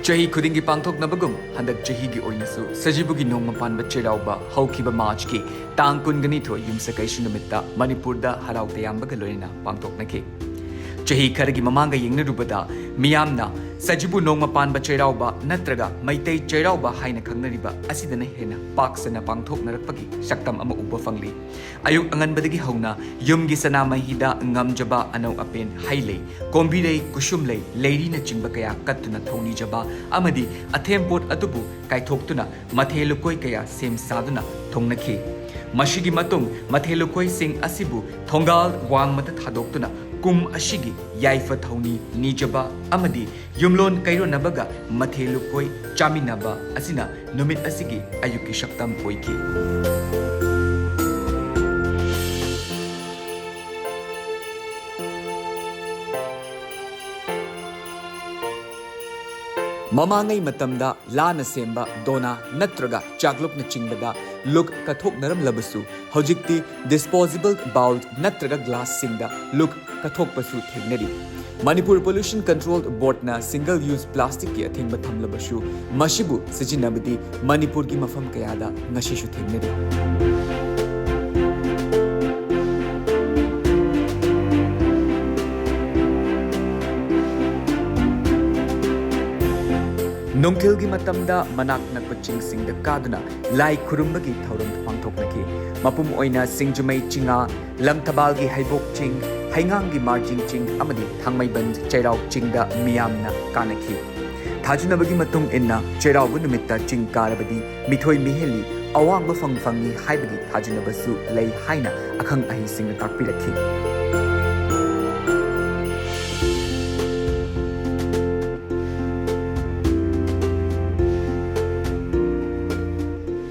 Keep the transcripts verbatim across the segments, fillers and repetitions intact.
ꯆꯍꯤ ꯈꯨꯗꯤꯡꯒꯤ ꯄꯥꯡꯊꯣꯛꯅꯕꯒꯨꯝ, ꯍꯟꯗꯛ ꯆꯍꯤꯒꯤ ꯑꯣꯏꯅꯁꯨ ꯁꯖꯤꯕꯨꯒꯤ ꯅꯣꯡꯃ ꯄꯥꯟꯕ ꯆꯩꯔꯥꯎꯕ ꯍꯧꯈꯤꯕ ꯃꯥꯔꯆꯀꯤ ꯇꯥꯡ ꯀꯨꯟꯒ ꯅꯤꯊꯣꯏ ꯌꯨꯝꯁꯀꯩꯁ ꯅꯨꯃꯤꯠꯇ ꯃꯅꯤꯄꯨꯔꯗ ꯍꯔꯥꯎ ꯇꯌꯥꯝꯕꯒ ꯂꯣꯏꯅꯅ ꯄꯥꯡꯊꯣꯛꯅꯈꯤ꯫ ꯆꯍꯤ ꯈꯔꯒꯤ ꯃꯃꯥꯡꯒ ꯌꯦꯡꯅꯔꯨꯕꯗ, ꯃꯤꯌꯥꯝꯅ ꯁꯖꯤꯕꯨ ꯅꯣꯡꯃ ꯄꯥꯟꯕ ꯆꯩꯔꯥꯎꯕ ꯅꯠꯇ꯭ꯔꯒ ꯃꯩꯇꯩ ꯆꯩꯔꯥꯎꯕ ꯍꯥꯏꯅ ꯈꯪꯅꯔꯤꯕ ꯑꯁꯤꯗꯅ ꯍꯦꯟꯅ ꯄꯥꯛ ꯁꯟꯅ ꯄꯥꯡꯊꯣꯛꯅꯔꯛꯄꯒꯤ ꯁꯛꯇꯝ ꯑꯃ ꯎꯕ ꯐꯪꯂꯤ꯫ ꯑꯌꯨꯛ ꯑꯉꯟꯕꯗꯒꯤ ꯍꯧꯅ ꯌꯨꯝꯒꯤ ꯁꯅꯥꯃꯍꯤꯗ ꯉꯝꯖꯕ ꯑꯅꯧ ꯑꯄꯦꯟ ꯍꯩ ꯂꯩ, ꯀꯣꯝꯕꯤꯔꯩ, ꯀꯨꯁꯨꯝ ꯂꯩ, ꯂꯩꯔꯤꯅꯆꯤꯡꯕ ꯀꯌꯥ ꯀꯠꯇꯨꯅ ꯊꯧꯅꯤꯖꯕ ꯑꯃꯗꯤ ꯑꯊꯦꯝꯄꯣꯠ ꯑꯗꯨꯕꯨ ꯀꯥꯏꯊꯣꯛꯇꯨꯅ ꯃꯊꯦꯜ ꯂꯨꯀꯣꯏ ꯀꯌꯥ ꯁꯦꯝ ꯁꯥꯗꯨꯅ ꯊꯣꯡꯅꯈꯤ꯫ ꯃꯁꯤꯒꯤ ꯃꯇꯨꯡ ꯃꯊꯦꯜ ꯂꯨꯀꯣꯏꯁꯤꯡ ꯑꯁꯤꯕꯨ ꯊꯣꯡꯒꯥꯜ ꯋꯥꯡꯃꯗ ꯊꯥꯗꯣꯛꯇꯨꯅ ꯀꯨꯝ ꯑꯁꯤꯒꯤ ꯌꯥꯏꯐ ꯊꯧꯅꯤ ꯅꯤꯖꯕ ꯑꯃꯗꯤ ꯌꯨꯝꯂꯣꯟ ꯀꯩꯔꯣꯟꯅꯕꯒ ꯃꯊꯦꯜ ꯂꯨꯀꯣꯏ ꯆꯥꯃꯤꯟꯅꯕ ꯑꯁꯤꯅ ꯅꯨꯃꯤꯠ ꯑꯁꯤꯒꯤ ꯑꯌꯨꯛꯀꯤ ꯁꯛꯇꯝ ꯑꯣꯏꯈꯤ꯫ ꯃꯃꯥꯡꯉꯩ ꯃꯇꯝꯗ ꯂꯥꯅ ꯁꯦꯝꯕ ꯗꯣꯅꯥ ꯅꯠꯇ꯭ꯔꯒ ꯆꯥꯛꯂꯨꯛꯅꯆꯤꯡꯕꯗ ꯂꯨꯛ ꯀꯠꯊꯣꯛꯅꯔꯝꯂꯕꯁꯨ, ꯍꯧꯖꯤꯛꯇꯤ disposable bowl ꯅꯠꯇ꯭ꯔꯒ ꯒ꯭ꯂꯥꯁꯁꯤꯡꯗ ꯂꯨꯛ ꯀꯠꯊꯣꯛꯄꯁꯨ ꯊꯦꯡꯅꯔꯤ꯫ Manipur Pollution Control Boardꯅ single use plasticꯀꯤ ꯑꯊꯤꯡꯕ ꯊꯝꯂꯕꯁꯨ, ꯃꯁꯤꯕꯨ ꯁꯤꯖꯤꯟꯅꯕꯗꯤ ꯃꯅꯤꯄꯨꯔꯒꯤ ꯃꯐꯝ ꯀꯌꯥꯗ ꯉꯁꯤꯁꯨ ꯊꯦꯡꯅꯔꯤ꯫ ꯅꯨꯡꯊꯤꯜꯒꯤ ꯃꯇꯝꯗ ꯃꯅꯥꯛ ꯅꯛꯄ ꯆꯤꯡꯁꯤꯡꯗ ꯀꯥꯗꯨꯅ ꯂꯥꯏ ꯈꯨꯔꯨꯝꯕꯒꯤ ꯊꯧꯔꯝ ꯄꯥꯡꯊꯣꯛꯅꯈꯤ꯫ ꯃꯄꯨꯝ ꯑꯣꯏꯅ ꯁꯤꯡꯖꯃꯩ ꯆꯤꯉꯥ, ꯂꯝꯊꯕꯥꯜꯒꯤ ꯍꯩꯕꯣꯛ ꯆꯤꯡ, ꯍꯩꯉꯥꯡꯒꯤ ꯃꯥꯔꯖꯤꯡ ꯆꯤꯡ ꯑꯃꯗꯤ ꯊꯥꯡꯃꯩꯕꯟ ꯆꯩꯔꯥꯎ ꯆꯤꯡꯗ ꯃꯤꯌꯥꯝꯅ ꯀꯥꯅꯈꯤ꯫ ꯊꯥꯖꯅꯕꯒꯤ ꯃꯇꯨꯡ ꯏꯟꯅ, ꯆꯩꯔꯥꯎꯕ ꯅꯨꯃꯤꯠꯇ ꯆꯤꯡ ꯀꯥꯔꯕꯗꯤ ꯃꯤꯊꯣꯏ ꯃꯤꯍꯦꯜꯂꯤ ꯑꯋꯥꯡꯕ ꯐꯪ ꯐꯪꯏ ꯍꯥꯏꯕꯒꯤ ꯊꯥꯖꯅꯕꯁꯨ ꯂꯩ ꯍꯥꯏꯅ ꯑꯈꯪ ꯑꯍꯩꯁꯤꯡꯅ ꯇꯥꯛꯄꯤꯔꯛꯈꯤ꯫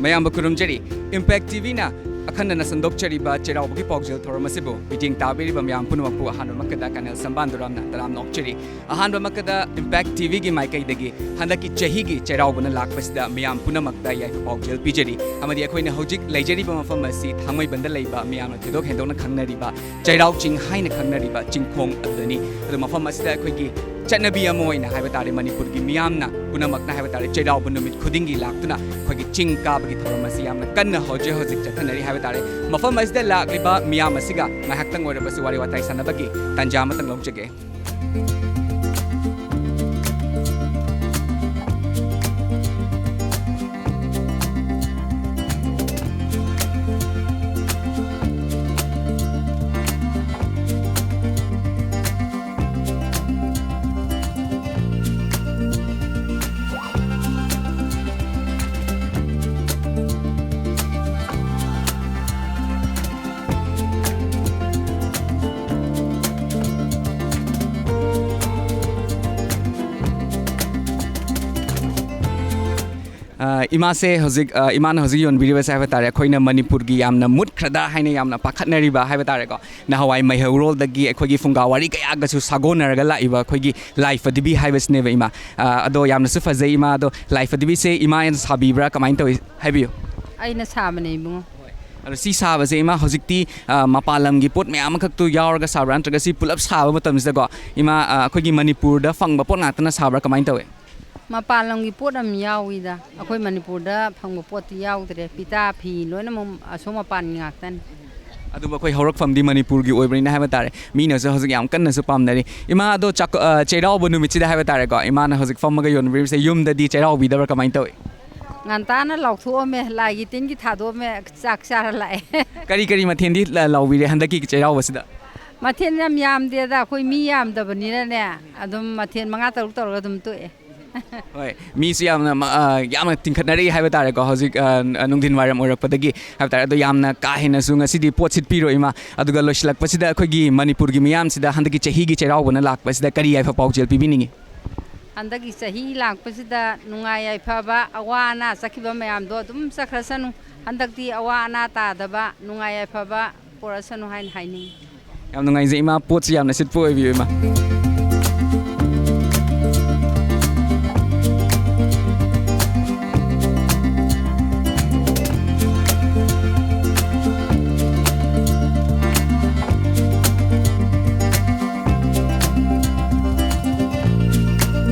ꯃꯌꯥꯝꯕꯨ ꯈꯨꯔꯨꯝꯖꯔꯤ꯫ Impact TVꯅ ꯑꯈꯟꯅꯅ ꯁꯟꯗꯣꯛꯆꯔꯤꯕ ꯆꯩꯔꯥꯎꯕꯒꯤ ꯄꯥꯎꯖꯦꯜ ꯊꯧꯔꯝ ꯑꯁꯤꯕꯨ ꯃꯤꯠꯌꯦꯡ ꯇꯥꯕꯤꯔꯤꯕ ꯃꯌꯥꯝ ꯄꯨꯝꯅꯃꯛꯄꯨ ꯑꯍꯥꯟꯕꯃꯛꯇꯗ ꯀꯔꯅꯦꯜ ꯁꯝꯕꯥꯟꯗꯨꯔꯥꯝꯅ ꯇꯔꯥꯝꯅ ꯑꯣꯛꯆꯔꯤ꯫ ꯑꯍꯥꯟꯕꯃꯛꯇꯗ Impact TVꯒꯤ ꯃꯥꯏꯀꯩꯗꯒꯤ ꯍꯟꯗꯛꯀꯤ ꯆꯍꯤꯒꯤ ꯆꯩꯔꯥꯎꯕꯅ ꯂꯥꯛꯄꯁꯤꯗ ꯃꯤꯌꯥꯝ ꯄꯨꯝꯅꯃꯛꯇ ꯌꯥꯏꯐ ꯄꯥꯎꯖꯦꯜ ꯄꯤꯖꯔꯤ꯫ ꯑꯃꯗꯤ ꯑꯩꯈꯣꯏꯅ ꯍꯧꯖꯤꯛ ꯂꯩꯖꯔꯤꯕ ꯃꯐꯝ ꯑꯁꯤ ꯊꯥꯡꯃꯩꯕꯟꯗ ꯂꯩꯕ ꯃꯤꯌꯥꯝꯅ ꯊꯣꯏꯗꯣꯛ ꯍꯦꯟꯗꯣꯛꯅ ꯈꯪꯅꯔꯤꯕ ꯆꯩꯔꯥꯎ ꯆꯤꯡ ꯍꯥꯏꯅ ꯈꯪꯅꯔꯤꯕ ꯆꯤꯡꯈꯣꯡ ꯑꯗꯨꯗꯅꯤ꯫ ꯑꯗꯨ ꯃꯐꯝ ꯑꯁꯤꯗ ꯑꯩꯈꯣꯏꯒꯤ ꯆꯠꯅꯕꯤ ꯑꯃ ꯑꯣꯏꯅ ꯍꯥꯏꯕ ꯇꯥꯔꯦ, ꯃꯅꯤꯄꯨꯔꯒꯤ ꯃꯤꯌꯥꯝꯅ ꯄꯨꯝꯅꯃꯛꯅ ꯍꯥꯏꯕ ꯇꯥꯔꯦ, ꯆꯩꯔꯥꯎꯕ ꯅꯨꯃꯤꯠ ꯈꯨꯗꯤꯡꯒꯤ ꯂꯥꯛꯇꯨꯅ ꯑꯩꯈꯣꯏꯒꯤ ꯆꯤꯡ ꯀꯥꯕꯒꯤ ꯊꯧꯔꯝ ꯑꯁꯤ ꯌꯥꯝꯅ ꯀꯟꯅ ꯍꯧꯖꯤꯛ ꯍꯧꯖꯤꯛ ꯆꯠꯊꯅꯔꯤ ꯍꯥꯏꯕ ꯇꯥꯔꯦ꯫ ꯃꯐꯝ ꯑꯁꯤꯗ ꯂꯥꯛꯂꯤꯕ ꯃꯤꯌꯥꯝ ꯑꯁꯤꯒ ꯉꯥꯏꯍꯥꯛꯇꯪ ꯑꯣꯏꯔꯕꯁꯨ ꯋꯥꯔꯤ ꯋꯥꯇꯥꯏ ꯁꯥꯟꯅꯕꯒꯤ ꯇꯥꯟꯖꯥ ꯑꯃꯇꯪ ꯂꯧꯖꯒꯦ꯫ ꯑ, ꯏꯃꯥꯁꯦ ꯍꯧꯖꯤꯛ, ꯑ, ꯏꯃꯥꯅ ꯍꯧꯖꯤꯛ ꯌꯣꯟꯕꯤꯔꯤꯕꯁꯦ ꯍꯥꯏꯕ ꯇꯥꯔꯦ, ꯑꯩꯈꯣꯏꯅ ꯃꯅꯤꯄꯨꯔꯒꯤ ꯌꯥꯝꯅ ꯃꯨꯠꯈ꯭ꯔꯗ ꯍꯥꯏꯅ ꯌꯥꯝꯅ ꯄꯥꯈꯠꯅꯔꯤꯕ ꯍꯥꯏꯕ ꯇꯥꯔꯦꯀꯣ, ꯅꯍꯥꯟꯋꯥꯏ ꯃꯩꯍꯧꯔꯣꯜꯗꯒꯤ ꯑꯩꯈꯣꯏꯒꯤ ꯐꯨꯡꯒꯥ ꯋꯥꯔꯤ ꯀꯌꯥꯒꯁꯨ ꯁꯥꯒꯣꯟꯅꯔꯒ ꯂꯥꯛꯏꯕ ꯑꯩꯈꯣꯏꯒꯤ ꯂꯥꯏ ꯐꯗꯤꯕꯤ ꯍꯥꯏꯕꯁꯤꯅꯦꯕ, ꯏꯃꯥ꯫ ꯑ, ꯑꯗꯣ ꯌꯥꯝꯅꯁꯨ ꯐꯖꯩ, ꯏꯃꯥ꯫ ꯑꯗꯣ ꯂꯥꯏ ꯐꯗꯤꯕꯤꯁꯦ ꯏꯃꯥꯅ ꯁꯥꯕꯤꯕ꯭ꯔꯥ, ꯀꯃꯥꯏꯅ ꯇꯧꯏ? ꯍꯥꯏꯕꯤꯌꯨ꯫ ꯑꯩꯅ ꯁꯥꯕꯅꯦ, ꯏꯕꯨꯡꯉꯣ꯫ ꯑꯗꯣ ꯁꯤ ꯁꯥꯕꯁꯦ, ꯏꯃꯥ, ꯍꯧꯖꯤꯛꯇꯤ, ꯑ, ꯃꯄꯥꯟ ꯂꯝꯒꯤ ꯄꯣꯠ ꯃꯌꯥꯝ ꯑꯃꯈꯛꯇꯨ ꯌꯥꯎꯔꯒ ꯁꯥꯕ꯭ꯔꯥ, ꯅꯠꯇ꯭ꯔꯒ ꯁꯤ ꯄꯨꯂꯞ ꯁꯥꯕ ꯃꯇꯝꯁꯤꯗꯀꯣ, ꯏꯃꯥ, ꯑ, ꯑꯩꯈꯣꯏꯒꯤ ꯃꯅꯤꯄꯨꯔꯗ ꯐꯪꯕ ꯄꯣꯠ ꯉꯥꯛꯇꯅ ꯁꯥꯕ꯭ꯔꯥ, ꯀꯃꯥꯏꯅ ꯇꯧꯏ? ꯃꯄꯥꯟ ꯂꯝꯒꯤ ꯄꯣꯠ ꯑꯃ ꯌꯥꯎꯏꯗ꯫ ꯑꯩꯈꯣꯏ ꯃꯅꯤꯄꯨꯔꯗ ꯐꯪꯕ ꯄꯣꯠꯇꯤ ꯌꯥꯎꯗ꯭ꯔꯦ꯫ ꯐꯤꯇꯥ ꯐꯤ ꯂꯣꯏꯅꯃꯛ ꯑꯁꯣꯝ ꯃꯄꯥꯟꯒꯤ ꯉꯥꯛꯇꯅꯤ꯫ ꯑꯗꯨꯕꯨ ꯑꯩꯈꯣꯏ ꯍꯧꯔꯛꯐꯝꯗꯤ ꯃꯅꯤꯄꯨꯔꯒꯤ ꯑꯣꯏꯕꯅꯤꯅ ꯍꯥꯏꯕ ꯇꯥꯔꯦ, ꯃꯤꯅꯁꯨ ꯍꯧꯖꯤꯛ ꯌꯥꯝ ꯀꯟꯅꯁꯨ ꯄꯥꯝꯅꯔꯤ꯫ ꯏꯃꯥ, ꯑꯗꯣ ꯆꯥꯛ-, ꯑ, ꯆꯩꯔꯥꯎꯕ ꯅꯨꯃꯤꯠꯁꯤꯗ ꯍꯥꯏꯕ ꯇꯥꯔꯦꯀꯣ, ꯏꯃꯥꯅ ꯍꯧꯖꯤꯛ ꯐꯝꯃꯒ ꯌꯣꯟꯕꯤꯔꯤꯕꯁꯦ ꯌꯨꯝꯗꯗꯤ ꯆꯩꯔꯥꯎꯕꯤꯗꯕ꯭ꯔꯥ, ꯀꯃꯥꯏꯅ ꯇꯧꯏ? ꯉꯟꯇꯥꯅ ꯂꯥꯎꯊꯣꯛꯑꯝꯃꯦ, ꯂꯥꯏꯒꯤ ꯇꯤꯟꯒꯤ ꯊꯥꯗꯣꯛꯑꯝꯃꯦ, ꯆꯥꯛ ꯆꯥꯔ ꯂꯥꯛꯑꯦ꯫ ꯀꯔꯤ ꯀꯔꯤ ꯃꯊꯦꯜꯗꯤ ꯂ-, ꯂꯥꯎꯕꯤꯔꯦ ꯍꯟꯗꯛꯀꯤ ꯆꯩꯔꯥꯎꯕꯁꯤꯗ? ꯃꯊꯦꯜ ꯌꯥꯝ ꯌꯥꯝꯗꯦꯗ, ꯑꯩꯈꯣꯏ ꯃꯤ ꯌꯥꯝꯗꯕꯅꯤꯅꯅꯦ, ꯑꯗꯨꯝ ꯃꯊꯦꯜ ꯃꯉꯥ ꯇꯔꯨꯛ ꯇꯧꯔꯒ ꯑꯗꯨꯝ ꯇꯣꯛꯑꯦ꯫ ꯍꯣꯏ, ꯃꯤꯁꯨ ꯌꯥꯝꯅ ꯃ-, ꯑ, ꯌꯥꯝꯅ ꯇꯤꯡꯈꯠꯅꯔꯛꯏ ꯍꯥꯏꯕ ꯇꯥꯔꯦꯀꯣ, ꯍꯧꯖꯤꯛ, ꯑ, ꯅ-, ꯅꯨꯡꯊꯤꯟ ꯋꯥꯏꯔꯝ ꯑꯣꯏꯔꯛꯄꯗꯒꯤ ꯍꯥꯏꯕ ꯇꯥꯔꯦ꯫ ꯑꯗꯣ ꯌꯥꯝꯅ ꯀꯥ ꯍꯦꯟꯅꯁꯨ ꯉꯁꯤꯗꯤ ꯄꯣꯠ ꯁꯤꯠꯄꯤꯔꯣꯏ, ꯏꯃꯥ꯫ ꯑꯗꯨꯒ ꯂꯣꯏꯁꯤꯜꯂꯛꯄꯁꯤꯗ ꯑꯩꯈꯣꯏꯒꯤ ꯃꯅꯤꯄꯨꯔꯒꯤ ꯃꯤꯌꯥꯝꯁꯤꯗ ꯍꯟꯗꯛꯀꯤ ꯆꯍꯤꯒꯤ ꯆꯩꯔꯥꯎꯕꯅ ꯂꯥꯛꯄꯁꯤꯗ ꯀꯔꯤ ꯌꯥꯏꯐ ꯄꯥꯎꯖꯦꯜ ꯄꯤꯕꯤꯅꯤꯡꯉꯤ? ꯍꯟꯗꯛꯀꯤ ꯆꯍꯤ ꯂꯥꯛꯄꯁꯤꯗ ꯅꯨꯡꯉꯥꯏ ꯌꯥꯏꯐꯕ, ꯑꯋꯥ ꯑꯅꯥ ꯆꯠꯈꯤꯕ ꯃꯌꯥꯝꯗꯣ ꯑꯗꯨꯝ ꯆꯠꯈ꯭ꯔꯁꯅꯨ꯫ ꯍꯟꯗꯛꯇꯤ ꯑꯋꯥ ꯑꯅꯥ ꯇꯥꯗꯕ, ꯅꯨꯡꯉꯥꯏ ꯌꯥꯏꯐꯕ ꯄꯣꯔꯛꯁꯅꯨ ꯍꯥꯏꯅ ꯍꯥꯏꯅꯤꯡꯉꯤ꯫ ꯌꯥꯝ ꯅꯨꯡꯉꯥꯏꯖꯩ, ꯏꯃꯥ꯫ ꯄꯣꯠꯁꯤ ꯌꯥꯝꯅ ꯁꯤꯠꯄ ꯑꯣꯏꯕꯤꯌꯨ, ꯏꯃꯥ꯫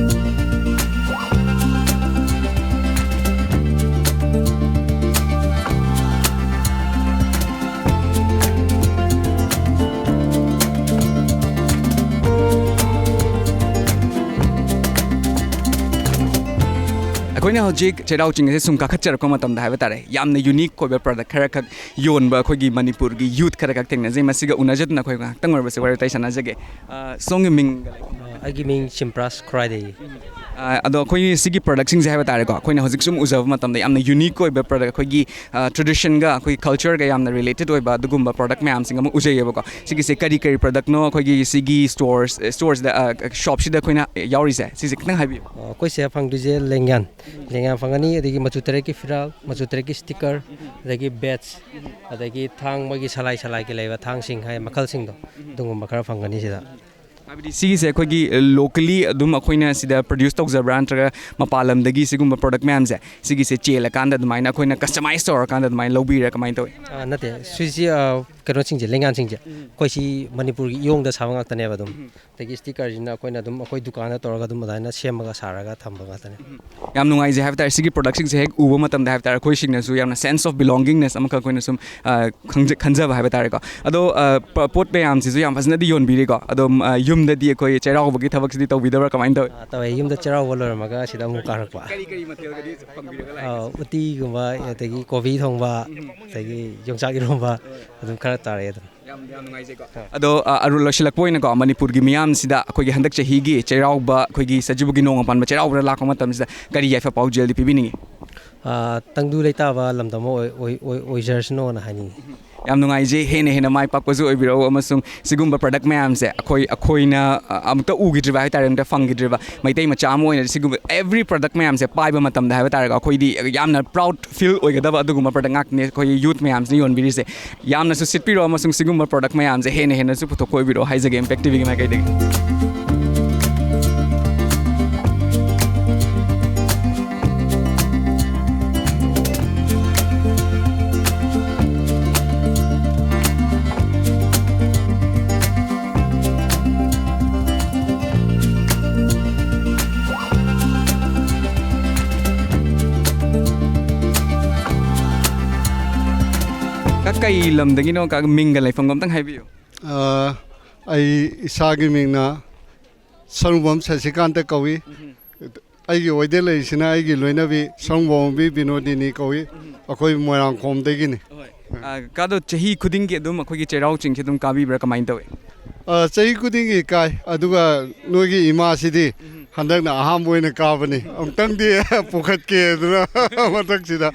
ꯍꯧꯖꯤꯛ ꯆꯩꯔꯥꯎ ꯆꯤꯡ ꯑꯁꯦ ꯁꯨꯝ ꯀꯥꯈꯠꯆꯔꯛꯄ ꯃꯇꯝꯗ ꯍꯥꯏꯕ ꯇꯥꯔꯦ, ꯌꯥꯝꯅ ꯌꯨꯅꯤꯛ ꯑꯣꯏꯕ ꯄ꯭ꯔꯗꯛ ꯈꯔꯈꯛ ꯌꯣꯟꯕ ꯑꯩꯈꯣꯏꯒꯤ ꯃꯅꯤꯄꯨꯔꯒꯤ ꯌꯨꯠ ꯈꯔꯈꯛ ꯊꯦꯡꯅꯖꯩ꯫ ꯃꯁꯤꯒ ꯎꯅꯖꯗꯨꯅ ꯑꯩꯈꯣꯏ ꯉꯥꯏꯍꯥꯛꯇꯪ ꯑꯣꯏꯔꯕꯁꯨ ꯋꯥꯔꯤ ꯋꯥꯇꯥꯏ ꯁꯥꯟꯅꯖꯒꯦ꯫ ꯑ, ꯁꯣꯝꯒꯤ ꯃꯤꯡꯒ ꯂꯩ? ꯑ, ꯑꯩꯒꯤ ꯃꯤꯡ ꯁꯤꯝꯄ꯭ꯔꯥꯁ ꯈꯨꯔꯥꯏꯗꯒꯤ꯫ ꯑ, ꯑꯗꯣ ꯑꯩꯈꯣꯏꯒꯤ ꯁꯤꯒꯤ ꯄ꯭ꯔꯗꯛꯁꯤꯡꯁꯦ ꯍꯥꯏꯕ ꯇꯥꯔꯦꯀꯣ, ꯑꯩꯈꯣꯏꯅ ꯍꯧꯖꯤꯛ ꯁꯨꯝ ꯎꯖꯕ ꯃꯇꯝꯗ ꯌꯥꯝꯅ ꯌꯨꯅꯤꯛ ꯑꯣꯏꯕ ꯄ꯭ꯔꯗꯛ, ꯑꯩꯈꯣꯏꯒꯤ, ꯑ, ꯇ꯭ꯔꯦꯗꯤꯁꯟꯒ ꯑꯩꯈꯣꯏꯒꯤ ꯀꯜꯆꯔꯒ ꯌꯥꯝꯅ ꯔꯤꯂꯦꯇꯦꯠ ꯑꯣꯏꯕ ꯑꯗꯨꯒꯨꯝꯕ ꯄ꯭ꯔꯗꯛ ꯃꯌꯥꯝꯁꯤꯡ ꯑꯃ ꯎꯖꯩꯌꯦꯕꯀꯣ꯫ ꯁꯤꯒꯤꯁꯦ ꯀꯔꯤ ꯀꯔꯤ ꯄ꯭ꯔꯗꯛꯅꯣ ꯑꯩꯈꯣꯏꯒꯤ ꯁꯤꯒꯤ ꯁ꯭ꯇꯣꯔꯁ, ꯁ꯭ꯇꯣꯔꯁꯤꯗ, ꯑ, ꯁꯣꯞꯁꯤꯗ ꯑꯩꯈꯣꯏꯅ ꯌꯥꯎꯔꯤꯁꯦ? ꯁꯤꯁꯦ ꯈꯤꯇꯪ ꯍꯥꯏꯕꯤꯌꯨ꯫ ꯑ, ꯑꯩꯈꯣꯏꯁꯦ ꯐꯪꯗꯣꯏꯁꯦ ꯂꯦꯡꯌꯥꯟ, ꯂꯦꯡꯌꯥꯟ ꯐꯪꯒꯅꯤ, ꯑꯗꯒꯤ ꯃꯆꯨ ꯇꯔꯦꯠꯀꯤ ꯐꯤꯔꯥꯜ, ꯃꯆꯨ ꯇꯔꯦꯠꯀꯤ ꯁ꯭ꯇꯤꯀꯔ, ꯑꯗꯒꯤ ꯕꯦꯠꯁ, ꯑꯗꯒꯤ ꯊꯥꯡ, ꯃꯣꯏꯒꯤ ꯁꯂꯥꯏ ꯁꯂꯥꯏꯒꯤ ꯂꯩꯕ ꯊꯥꯡꯁꯤꯡ ꯍꯥꯏ ꯃꯈꯜꯁꯤꯡꯗꯣ, ꯑꯗꯨꯒꯨꯝꯕ ꯈꯔ ꯐꯪꯒꯅꯤ ꯁꯤꯗ꯫ ꯍꯥꯏꯕꯗꯤ ꯁꯤꯒꯤꯁꯦ ꯑꯩꯈꯣꯏꯒꯤ ꯂꯣꯀꯦꯂꯤ ꯑꯗꯨꯝ ꯑꯩꯈꯣꯏꯅ ꯁꯤꯗ ꯄ꯭ꯔꯗ꯭ꯌꯨꯁ ꯇꯧꯖꯕ꯭ꯔꯥ, ꯅꯠꯇ꯭ꯔꯒ ꯃꯄꯥꯟ ꯂꯝꯗꯒꯤ ꯁꯤꯒꯨꯝꯕ ꯄ꯭ꯔꯗꯛ ꯃꯌꯥꯝꯁꯦ ꯁꯤꯒꯤꯁꯦ ꯆꯦꯜꯂꯀꯥꯟꯗ ꯑꯗꯨꯃꯥꯏꯅ ꯑꯩꯈꯣꯏꯅ ꯀꯁꯇꯃꯥꯏꯁ ꯇꯧꯔꯀꯥꯟꯗ ꯑꯗꯨꯃꯥꯏꯅ ꯂꯧꯕꯤꯔꯥ, ꯀꯃꯥꯏꯅ ꯇꯧꯏ? ꯑꯥ, ꯅꯠꯇꯦ, ꯁꯤꯁꯤ, ꯑꯥ, ꯀꯩꯅꯣꯁꯤꯡꯁꯦ, ꯂꯦꯡꯌꯥꯟꯁꯤꯡꯁꯦ ꯑꯩꯈꯣꯏ ꯁꯤ ꯃꯅꯤꯄꯨꯔꯒꯤ ꯏꯌꯣꯡꯗ ꯁꯥꯕ ꯉꯥꯛꯇꯅꯦꯕ ꯑꯗꯨꯝ꯫ ꯑꯗꯒꯤ ꯁ꯭ꯇꯤꯀꯔꯁꯤꯅ ꯑꯩꯈꯣꯏꯅ ꯑꯗꯨꯝ ꯑꯩꯈꯣꯏ ꯗꯨꯀꯥꯟꯗ ꯇꯧꯔꯒ ꯑꯗꯨꯝ ꯑꯗꯨꯃꯥꯏꯅ ꯁꯦꯝꯃꯒ ꯁꯥꯔꯒ ꯊꯝꯕ ꯉꯥꯛꯇꯅꯦ꯫ ꯌꯥꯝ ꯅꯨꯡꯉꯥꯏꯖꯩ ꯍꯥꯏꯕ ꯇꯥꯔꯦ, ꯁꯤꯒꯤ ꯄ꯭ꯔꯗꯛꯁꯤꯡꯁꯦ ꯍꯦꯛ ꯎꯕ ꯃꯇꯝꯗ ꯍꯥꯏꯕ ꯇꯥꯔꯦ, ꯑꯩꯈꯣꯏꯁꯤꯡꯅꯁꯨ ꯌꯥꯝꯅ ꯁꯦꯟꯁ ꯑꯣꯐ ꯕꯤꯂꯣꯡꯒꯤꯡꯅꯦꯁ ꯑꯃꯈꯛ ꯑꯩꯈꯣꯏꯅ ꯁꯨꯝ, ꯑ, ꯈꯪꯖ-, ꯈꯟꯖꯕ ꯍꯥꯏꯕ ꯇꯥꯔꯦꯀꯣ꯫ ꯑꯗꯣ, ꯑ, ꯄ-, ꯄꯣꯠ ꯃꯌꯥꯝꯁꯤꯁꯨ ꯌꯥꯝ ꯐꯖꯅꯗꯤ ꯌꯣꯟꯕꯤꯔꯤꯀꯣ꯫ ꯑꯗꯣ, ꯎꯝ, ꯑ, ꯌꯨꯝꯗꯗꯤ ꯑꯩꯈꯣꯏ ꯆꯩꯔꯥꯎꯕꯒꯤ ꯊꯕꯛꯁꯤꯗꯤ ꯇꯧꯕꯤꯗꯕ꯭ꯔꯥ, ꯀꯃꯥꯏꯅ ꯇꯧꯏ? ꯑꯥ, ꯇꯧꯋꯦ꯫ ꯌꯨꯝꯗ ꯆꯩꯔꯥꯎꯕ ꯂꯣꯏꯔꯝꯃꯒ ꯁꯤꯗ ꯑꯃꯨꯛ ꯀꯥꯔꯛꯄ꯫ ꯀꯔꯤ ꯀꯔꯤ ꯃꯊꯦꯜꯒꯗꯤ ꯐꯪꯕꯤꯔꯒ ꯂꯥꯛꯏ? ꯑꯥ, ꯎꯇꯤꯒꯨꯝꯕ, ꯑꯗꯒꯤ ꯀꯣꯕꯤ ꯊꯣꯡꯕ, ꯑꯗꯒꯤ ꯌꯣꯡꯆꯥꯛ ꯏꯔꯣꯝꯕ, ꯑꯗꯨꯝ ꯈꯔ ꯆꯥꯔꯛꯑꯦ ꯑꯗꯨꯝ꯫ ꯌꯥꯝ, ꯌꯥꯝ ꯅꯨꯡꯉꯥꯏꯖꯩꯀꯣ꯫ ꯑꯗꯣ, ꯑ, ꯑꯔꯨ-, ꯂꯣꯏꯁꯤꯜꯂꯛꯄ ꯑꯣꯏꯅꯀꯣ, ꯃꯅꯤꯄꯨꯔꯒꯤ ꯃꯤꯌꯥꯝꯁꯤꯗ ꯑꯩꯈꯣꯏꯒꯤ ꯍꯟꯗꯛ ꯆꯍꯤꯒꯤ ꯆꯩꯔꯥꯎꯕ, ꯑꯩꯈꯣꯏꯒꯤ ꯁꯖꯤꯕꯨꯒꯤ ꯅꯣꯡꯃ ꯄꯥꯟꯕ ꯆꯩꯔꯥꯎꯕꯗ ꯂꯥꯛꯄ ꯃꯇꯝꯁꯤꯗ ꯀꯔꯤ ꯌꯥꯏꯐ ꯄꯥꯎꯖꯦꯜꯗꯤ ꯄꯤꯕꯤꯅꯤꯡꯉꯤ? ꯑꯥ, ꯇꯪꯗꯨ ꯂꯩꯇꯥꯕ ꯂꯝꯗꯝ ꯑꯃ ꯑꯣꯏ-, ꯑꯣꯏ-, ꯑꯣꯏ-, ꯑꯣꯏꯖꯔꯁꯅꯨꯅ ꯍꯥꯏꯅꯤꯡꯉꯤ꯫ ꯌꯥꯝ ꯅꯨꯡꯉꯥꯏꯖꯩ, ꯍꯦꯟꯅ ꯍꯦꯟꯅ ꯃꯥꯏ ꯄꯥꯛꯄꯁꯨ ꯑꯣꯏꯕꯤꯔꯛꯎ, ꯑꯃꯁꯨꯡ ꯁꯤꯒꯨꯝꯕ ꯄ꯭ꯔꯗꯛ ꯃꯌꯥꯝꯁꯦ ꯑꯩꯈꯣꯏ, ꯑꯩꯈꯣꯏꯅ, ꯑ, ꯑꯃꯨꯛꯇ ꯎꯈꯤꯗ꯭ꯔꯤꯕ ꯍꯥꯏ ꯇꯥꯔꯦ, ꯑꯃꯨꯛꯇ ꯐꯪꯈꯤꯗ꯭ꯔꯤꯕ ꯃꯩꯇꯩ ꯃꯆꯥ ꯑꯃ ꯑꯣꯏꯅ ꯁꯤꯒꯨꯝꯕ ꯑꯦꯕ꯭ꯔꯤ ꯄ꯭ꯔꯗꯛ ꯃꯌꯥꯝꯁꯦ ꯄꯥꯏꯕ ꯃꯇꯝꯗ ꯍꯥꯏꯕ ꯇꯥꯔꯦꯀꯣ, ꯑꯩꯈꯣꯏꯗꯤ ꯌꯥꯝꯅ ꯄ꯭ꯔꯥꯎꯗ ꯐꯤꯜ ꯑꯣꯏꯒꯗꯕ ꯑꯗꯨꯒꯨꯝꯕ ꯄ꯭ꯔꯗꯛ ꯉꯥꯛꯇꯅꯦ ꯑꯩꯈꯣꯏ ꯌꯨꯠ ꯃꯌꯥꯝꯁꯤꯅ ꯌꯣꯟꯕꯤꯔꯤꯁꯦ꯫ ꯌꯥꯝꯅꯁꯨ ꯁꯤꯠꯄꯤꯔꯣ ꯑꯃꯁꯨꯡ ꯁꯤꯒꯨꯝꯕ ꯄ꯭ꯔꯗꯛ ꯃꯌꯥꯝꯁꯦ ꯍꯦꯟꯅ ꯍꯦꯟꯅꯁꯨ ꯄꯨꯊꯣꯛꯄ ꯑꯣꯏꯕꯤꯔꯣ ꯍꯥꯏꯖꯒꯦ ꯏꯝꯄꯦꯛ ꯇꯤꯚꯤꯒꯤ ꯃꯥꯏꯀꯩꯗꯒꯤ꯫ ꯀ-, ꯀꯩ ꯂꯝꯗꯒꯤꯅꯣ? ꯀ-, ꯃꯤꯡꯒ ꯂꯩꯐꯝꯒ ꯑꯝꯇꯪ ꯍꯥꯏꯕꯤꯌꯨ꯫ ꯑ, ꯑꯩ ꯏꯁꯥꯒꯤ ꯃꯤꯡꯅ ꯁꯔꯨꯡꯕꯝ ꯁꯁꯤꯀꯥꯟꯇ ꯀꯧꯏ꯫ ꯑꯩꯒꯤ ꯑꯣꯏꯗ ꯂꯩꯔꯤꯁꯤꯅ ꯑꯩꯒꯤ ꯂꯣꯏꯅꯕꯤ ꯁꯪꯕꯣꯝꯕꯤ ꯕꯤꯅꯣꯗꯤꯅꯤ ꯀꯧꯏ꯫ ꯑꯩꯈꯣꯏ ꯃꯣꯏꯔꯥꯡꯈꯣꯝꯗꯒꯤꯅꯤ꯫ ꯍꯣꯏ꯫ ꯑ, ꯀꯥꯗꯣ, ꯆꯍꯤ ꯈꯨꯗꯤꯡꯒꯤ ꯑꯗꯨꯝ ꯑꯩꯈꯣꯏꯒꯤ ꯆꯩꯔꯥꯎ ꯆꯤꯡꯁꯦ ꯑꯗꯨꯝ ꯀꯥꯕꯤꯕ꯭ꯔꯥ, ꯀꯃꯥꯏꯅ ꯇꯧꯏ? ꯑ, ꯆꯍꯤ ꯈꯨꯗꯤꯡꯒꯤ ꯀꯥꯏ꯫ ꯑꯗꯨꯒ ꯅꯣꯏꯒꯤ ꯏꯃꯥꯁꯤꯗꯤ ꯍꯟꯗꯛꯅ ꯑꯍꯥꯟꯕ ꯑꯣꯏꯅ ꯀꯥꯕꯅꯤ꯫ ꯑꯃꯨꯛꯇꯪꯗꯤ ꯄꯨꯈꯠꯀꯦ ꯑꯗꯨꯅ ꯃꯊꯛꯁꯤꯗ,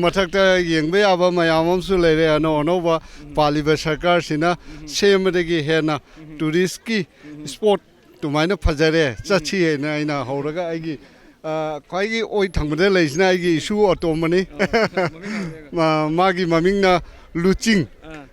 ꯃꯊꯛꯇ ꯌꯦꯡꯕ ꯌꯥꯕ ꯃꯌꯥꯝ ꯑꯃꯁꯨ ꯂꯩꯔꯦ꯫ ꯑꯅꯧ ꯑꯅꯧꯕ ꯄꯥꯜꯂꯤꯕ ꯁꯔꯀꯥꯔꯁꯤꯅ ꯁꯦꯝꯕꯗꯒꯤ ꯍꯦꯟꯅ ꯇꯨꯔꯤꯁꯀꯤ ꯏꯁꯄꯣꯠ ꯑꯗꯨꯃꯥꯏꯅ ꯐꯖꯔꯦ, ꯆꯠꯁꯤ ꯍꯥꯏꯅ ꯑꯩꯅ ꯍꯧꯔꯒ ꯑꯩꯒꯤ, ꯑ, ꯈ꯭ꯋꯥꯏꯒꯤ ꯑꯣꯏ ꯊꯪꯕꯗ ꯂꯩꯔꯤꯁꯤꯅ ꯑꯩꯒꯤ ꯏꯁꯨ ꯑꯇꯣꯝꯕꯅꯤ꯫ ꯃꯥ-, ꯃꯥꯒꯤ ꯃꯃꯤꯡꯅ ꯂꯨꯆꯤꯡ,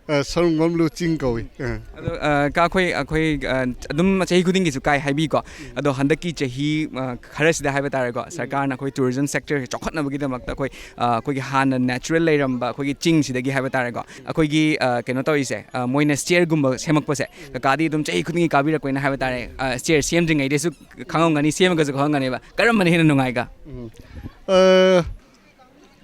ꯑ, ꯁꯔꯨꯡꯕꯝ ꯂꯨꯆꯤꯡ ꯀꯧꯏ꯫ ꯑ꯫ ꯑꯗꯣ, ꯑ, ꯀꯥ, ꯑꯩꯈꯣꯏ, ꯑꯩꯈꯣꯏ, ꯑ, ꯑꯗꯨꯝ ꯆꯍꯤ ꯈꯨꯗꯤꯡꯒꯤꯁꯨ ꯀꯥꯏ ꯍꯥꯏꯕꯤꯀꯣ꯫ ꯑꯗꯣ ꯍꯟꯗꯛꯀꯤ ꯆꯍꯤ, ꯑ, ꯈꯔꯁꯤꯗ ꯍꯥꯏꯕ ꯇꯥꯔꯦꯀꯣ, ꯁꯔꯀꯥꯔꯅ ꯑꯩꯈꯣꯏ ꯇꯨꯔꯤꯖꯝ ꯁꯦꯛꯇꯔꯁꯦ ꯆꯥꯎꯈꯠꯅꯕꯒꯤꯗꯃꯛꯇ ꯑꯩꯈꯣꯏ, ꯑ, ꯑꯩꯈꯣꯏꯒꯤ ꯍꯥꯟꯅ ꯅꯦꯆꯔꯦꯜ ꯂꯩꯔꯝꯕ ꯑꯩꯈꯣꯏꯒꯤ ꯆꯤꯡꯁꯤꯗꯒꯤ ꯍꯥꯏꯕ ꯇꯥꯔꯦꯀꯣ, ꯑꯩꯈꯣꯏꯒꯤ, ꯑ, ꯀꯩꯅꯣ ꯇꯧꯔꯤꯁꯦ, ꯑ, ꯃꯣꯏꯅ ꯁ꯭ꯇꯦꯌꯔꯒꯨꯝꯕ ꯁꯦꯝꯃꯛꯄꯁꯦ ꯀꯀꯥꯗꯤ ꯑꯗꯨꯝ ꯆꯍꯤ ꯈꯨꯗꯤꯡꯒꯤ ꯀꯥꯕꯤꯔꯛꯄꯅꯤꯅ ꯍꯥꯏꯕ ꯇꯥꯔꯦ꯫ ꯑ, ꯁ꯭ꯇꯦꯌꯔ ꯁꯦꯝꯗ꯭ꯔꯤꯉꯩꯗꯁꯨ ꯈꯪꯉꯝꯒꯅꯤ, ꯁꯦꯝꯃꯒꯁꯨ ꯈꯪꯉꯝꯒꯅꯦꯕ꯫ ꯀꯔꯝꯕꯅ ꯍꯦꯟꯅ ꯅꯨꯡꯉꯥꯏꯒ? ꯎꯝ꯫ ꯑ,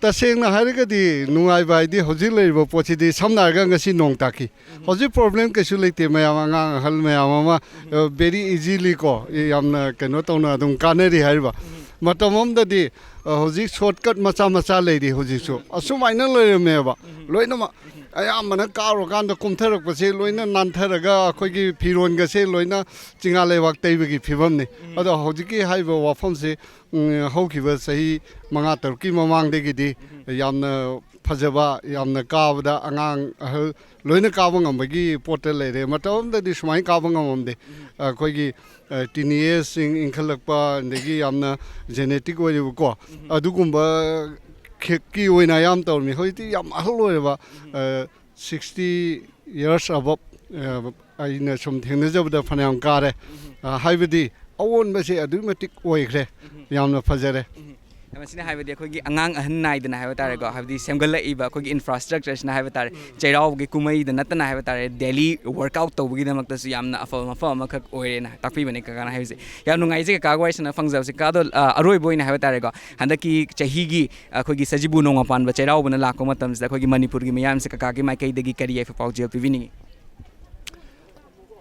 ꯇꯁꯦꯡꯅ ꯍꯥꯏꯔꯒꯗꯤ ꯅꯨꯡꯉꯥꯏꯕ ꯍꯥꯏꯗꯤ ꯍꯧꯖꯤꯛ ꯂꯩꯔꯤꯕ ꯄꯣꯠꯁꯤꯗꯤ, ꯁꯝꯅ ꯍꯥꯏꯔꯒ ꯉꯁꯤ ꯅꯣꯡ ꯇꯥꯈꯤ꯫ ꯍꯧꯖꯤꯛ ꯄ꯭ꯔꯣꯕ꯭ꯂꯦꯝ ꯀꯩꯁꯨ ꯂꯩꯇꯦ, ꯃꯌꯥꯝ, ꯑꯉꯥꯡ ꯑꯍꯜ ꯃꯌꯥꯝ ꯑꯃ, ꯑ, very easily ꯀꯣ, ꯌꯥꯝꯅ ꯀꯩꯅꯣ ꯇꯧꯅ ꯑꯗꯨꯝ ꯀꯥꯟꯅꯔꯤ ꯍꯥꯏꯔꯤꯕ꯫ ꯃꯇꯝ ꯑꯃꯗꯗꯤ, ꯑ, ꯍꯧꯖꯤꯛ ꯁꯣꯔꯠꯀꯠ ꯃꯆꯥ ꯃꯆꯥ ꯂꯩꯔꯤ ꯍꯧꯖꯤꯛꯁꯨ꯫ ꯑꯁꯨꯃꯥꯏꯅ ꯂꯩꯔꯝꯃꯦꯕ꯫ ꯂꯣꯏꯅꯃꯛ ꯑꯌꯥꯝꯕꯅ ꯀꯥꯔꯨꯔꯀꯥꯟꯗ ꯀꯨꯝꯊꯔꯛꯄꯁꯦ ꯂꯣꯏꯅ ꯅꯥꯟꯊꯔꯒ ꯑꯩꯈꯣꯏꯒꯤ ꯐꯤꯔꯣꯟꯒꯁꯦ ꯂꯣꯏꯅ ꯆꯤꯡꯉꯥ ꯂꯩꯕꯥꯛ ꯇꯩꯕꯒꯤ ꯐꯤꯕꯝꯅꯤ꯫ ꯑꯗꯣ ꯍꯧꯖꯤꯛꯀꯤ ꯍꯥꯏꯔꯤꯕ ꯋꯥꯐꯝꯁꯦ, ꯎꯝ, ꯍꯧꯈꯤꯕ ꯆꯍꯤ ꯃꯉꯥ ꯇꯔꯨꯛꯀꯤ ꯃꯃꯥꯡꯗꯒꯤꯗꯤ ꯌꯥꯝꯅ ꯐꯖꯕ, ꯌꯥꯝꯅ ꯀꯥꯕꯗ ꯑꯉꯥꯡ ꯑꯍꯜ ꯂꯣꯏꯅ ꯀꯥꯕ ꯉꯝꯕꯒꯤ ꯄꯣꯠꯇ ꯂꯩꯔꯦ꯫ ꯃꯇꯝ ꯑꯃꯗꯗꯤ ꯁꯨꯃꯥꯏꯅ ꯀꯥꯕ ꯉꯝꯃꯝꯗꯦ꯫ ꯑꯩꯈꯣꯏꯒꯤ, ꯑ, ꯇꯤꯟ ꯑꯦꯖꯁꯤꯡ ꯏꯟꯈꯠꯂꯛꯄ, ꯑꯗꯒꯤ ꯌꯥꯝꯅ ꯖꯦꯅꯦꯇꯤꯛ ꯑꯣꯏꯔꯤꯕꯀꯣ, ꯑꯗꯨꯒꯨꯝꯕ ꯈꯦꯛꯀꯤ ꯑꯣꯏꯅ ꯑꯌꯥꯝꯕ ꯇꯧꯔꯝꯃꯤ꯫ ꯍꯧꯖꯤꯛꯇꯤ ꯌꯥꯝ ꯑꯍꯜ ꯑꯣꯏꯔꯕ, ꯑ, sixty years above, ꯑ, ꯑꯩꯅ ꯁꯨꯝ ꯊꯦꯡꯅꯖꯕꯗ ꯐꯅꯌꯥꯝ ꯀꯥꯔꯦ꯫ ꯑ, ꯍꯥꯏꯕꯗꯤ ꯑꯑꯣꯟꯕꯁꯦ ꯑꯗꯨꯛꯀꯤ ꯃꯇꯤꯛ ꯑꯣꯏꯈ꯭ꯔꯦ, ꯌꯥꯝꯅ ꯐꯖꯔꯦ꯫ ꯃꯁꯤꯅ ꯍꯥꯏꯕꯗꯤ ꯑꯩꯈꯣꯏꯒꯤ ꯑꯉꯥꯡ ꯑꯍꯟ ꯅꯥꯏꯗꯅ ꯍꯥꯏꯕ ꯇꯥꯔꯦꯀꯣ, ꯍꯥꯏꯕꯗꯤ ꯁꯦꯝꯒꯠꯂꯛꯏꯕ ꯑꯩꯈꯣꯏꯒꯤ ꯏꯟꯐ꯭ꯔꯥꯁ꯭ꯇ꯭ꯔꯛꯆꯔꯁꯤꯅ ꯍꯥꯏꯕ ꯇꯥꯔꯦ, ꯆꯩꯔꯥꯎꯕꯒꯤ ꯀꯨꯝꯍꯩꯗ ꯅꯠꯇꯅ ꯍꯥꯏꯕ ꯇꯥꯔꯦ, ꯗꯦꯂꯤ ꯋꯥꯔꯛꯑꯥꯎꯠ ꯇꯧꯕꯒꯤꯗꯃꯛꯇꯁꯨ ꯌꯥꯝꯅ ꯑꯐꯕ ꯃꯐꯝ ꯑꯃꯈꯛ ꯑꯣꯏꯔꯦꯅ ꯇꯥꯛꯄꯤꯕꯅꯦ ꯀꯀꯥꯅ ꯍꯥꯏꯕꯁꯦ꯫ ꯌꯥꯝ ꯅꯨꯡꯉꯥꯏꯖꯩ ꯀꯀꯥꯒ ꯋꯥꯔꯤ ꯁꯥꯟꯅꯕ ꯐꯪꯖꯕꯁꯦ꯫ ꯀꯀꯥꯗꯣ, ꯑ, ꯑꯔꯣꯏꯕ ꯑꯣꯏꯅ ꯍꯥꯏꯕ ꯇꯥꯔꯦꯀꯣ, ꯍꯟꯗꯛꯀꯤ ꯆꯍꯤꯒꯤ ꯑꯩꯈꯣꯏꯒꯤ ꯁꯖꯤꯕꯨ ꯅꯣꯡꯃ ꯄꯥꯟꯕ ꯆꯩꯔꯥꯎꯕꯅ ꯂꯥꯛꯄ ꯃꯇꯝꯁꯤꯗ ꯑꯩꯈꯣꯏꯒꯤ ꯃꯅꯤꯄꯨꯔꯒꯤ ꯃꯤꯌꯥꯝꯁꯦ ꯀꯀꯥꯒꯤ ꯃꯥꯏꯀꯩꯗꯒꯤ ꯀꯔꯤ ꯌꯥꯏꯐ ꯄꯥꯎꯖꯦꯜ ꯄꯤꯕꯤꯅꯤꯡꯉꯤ?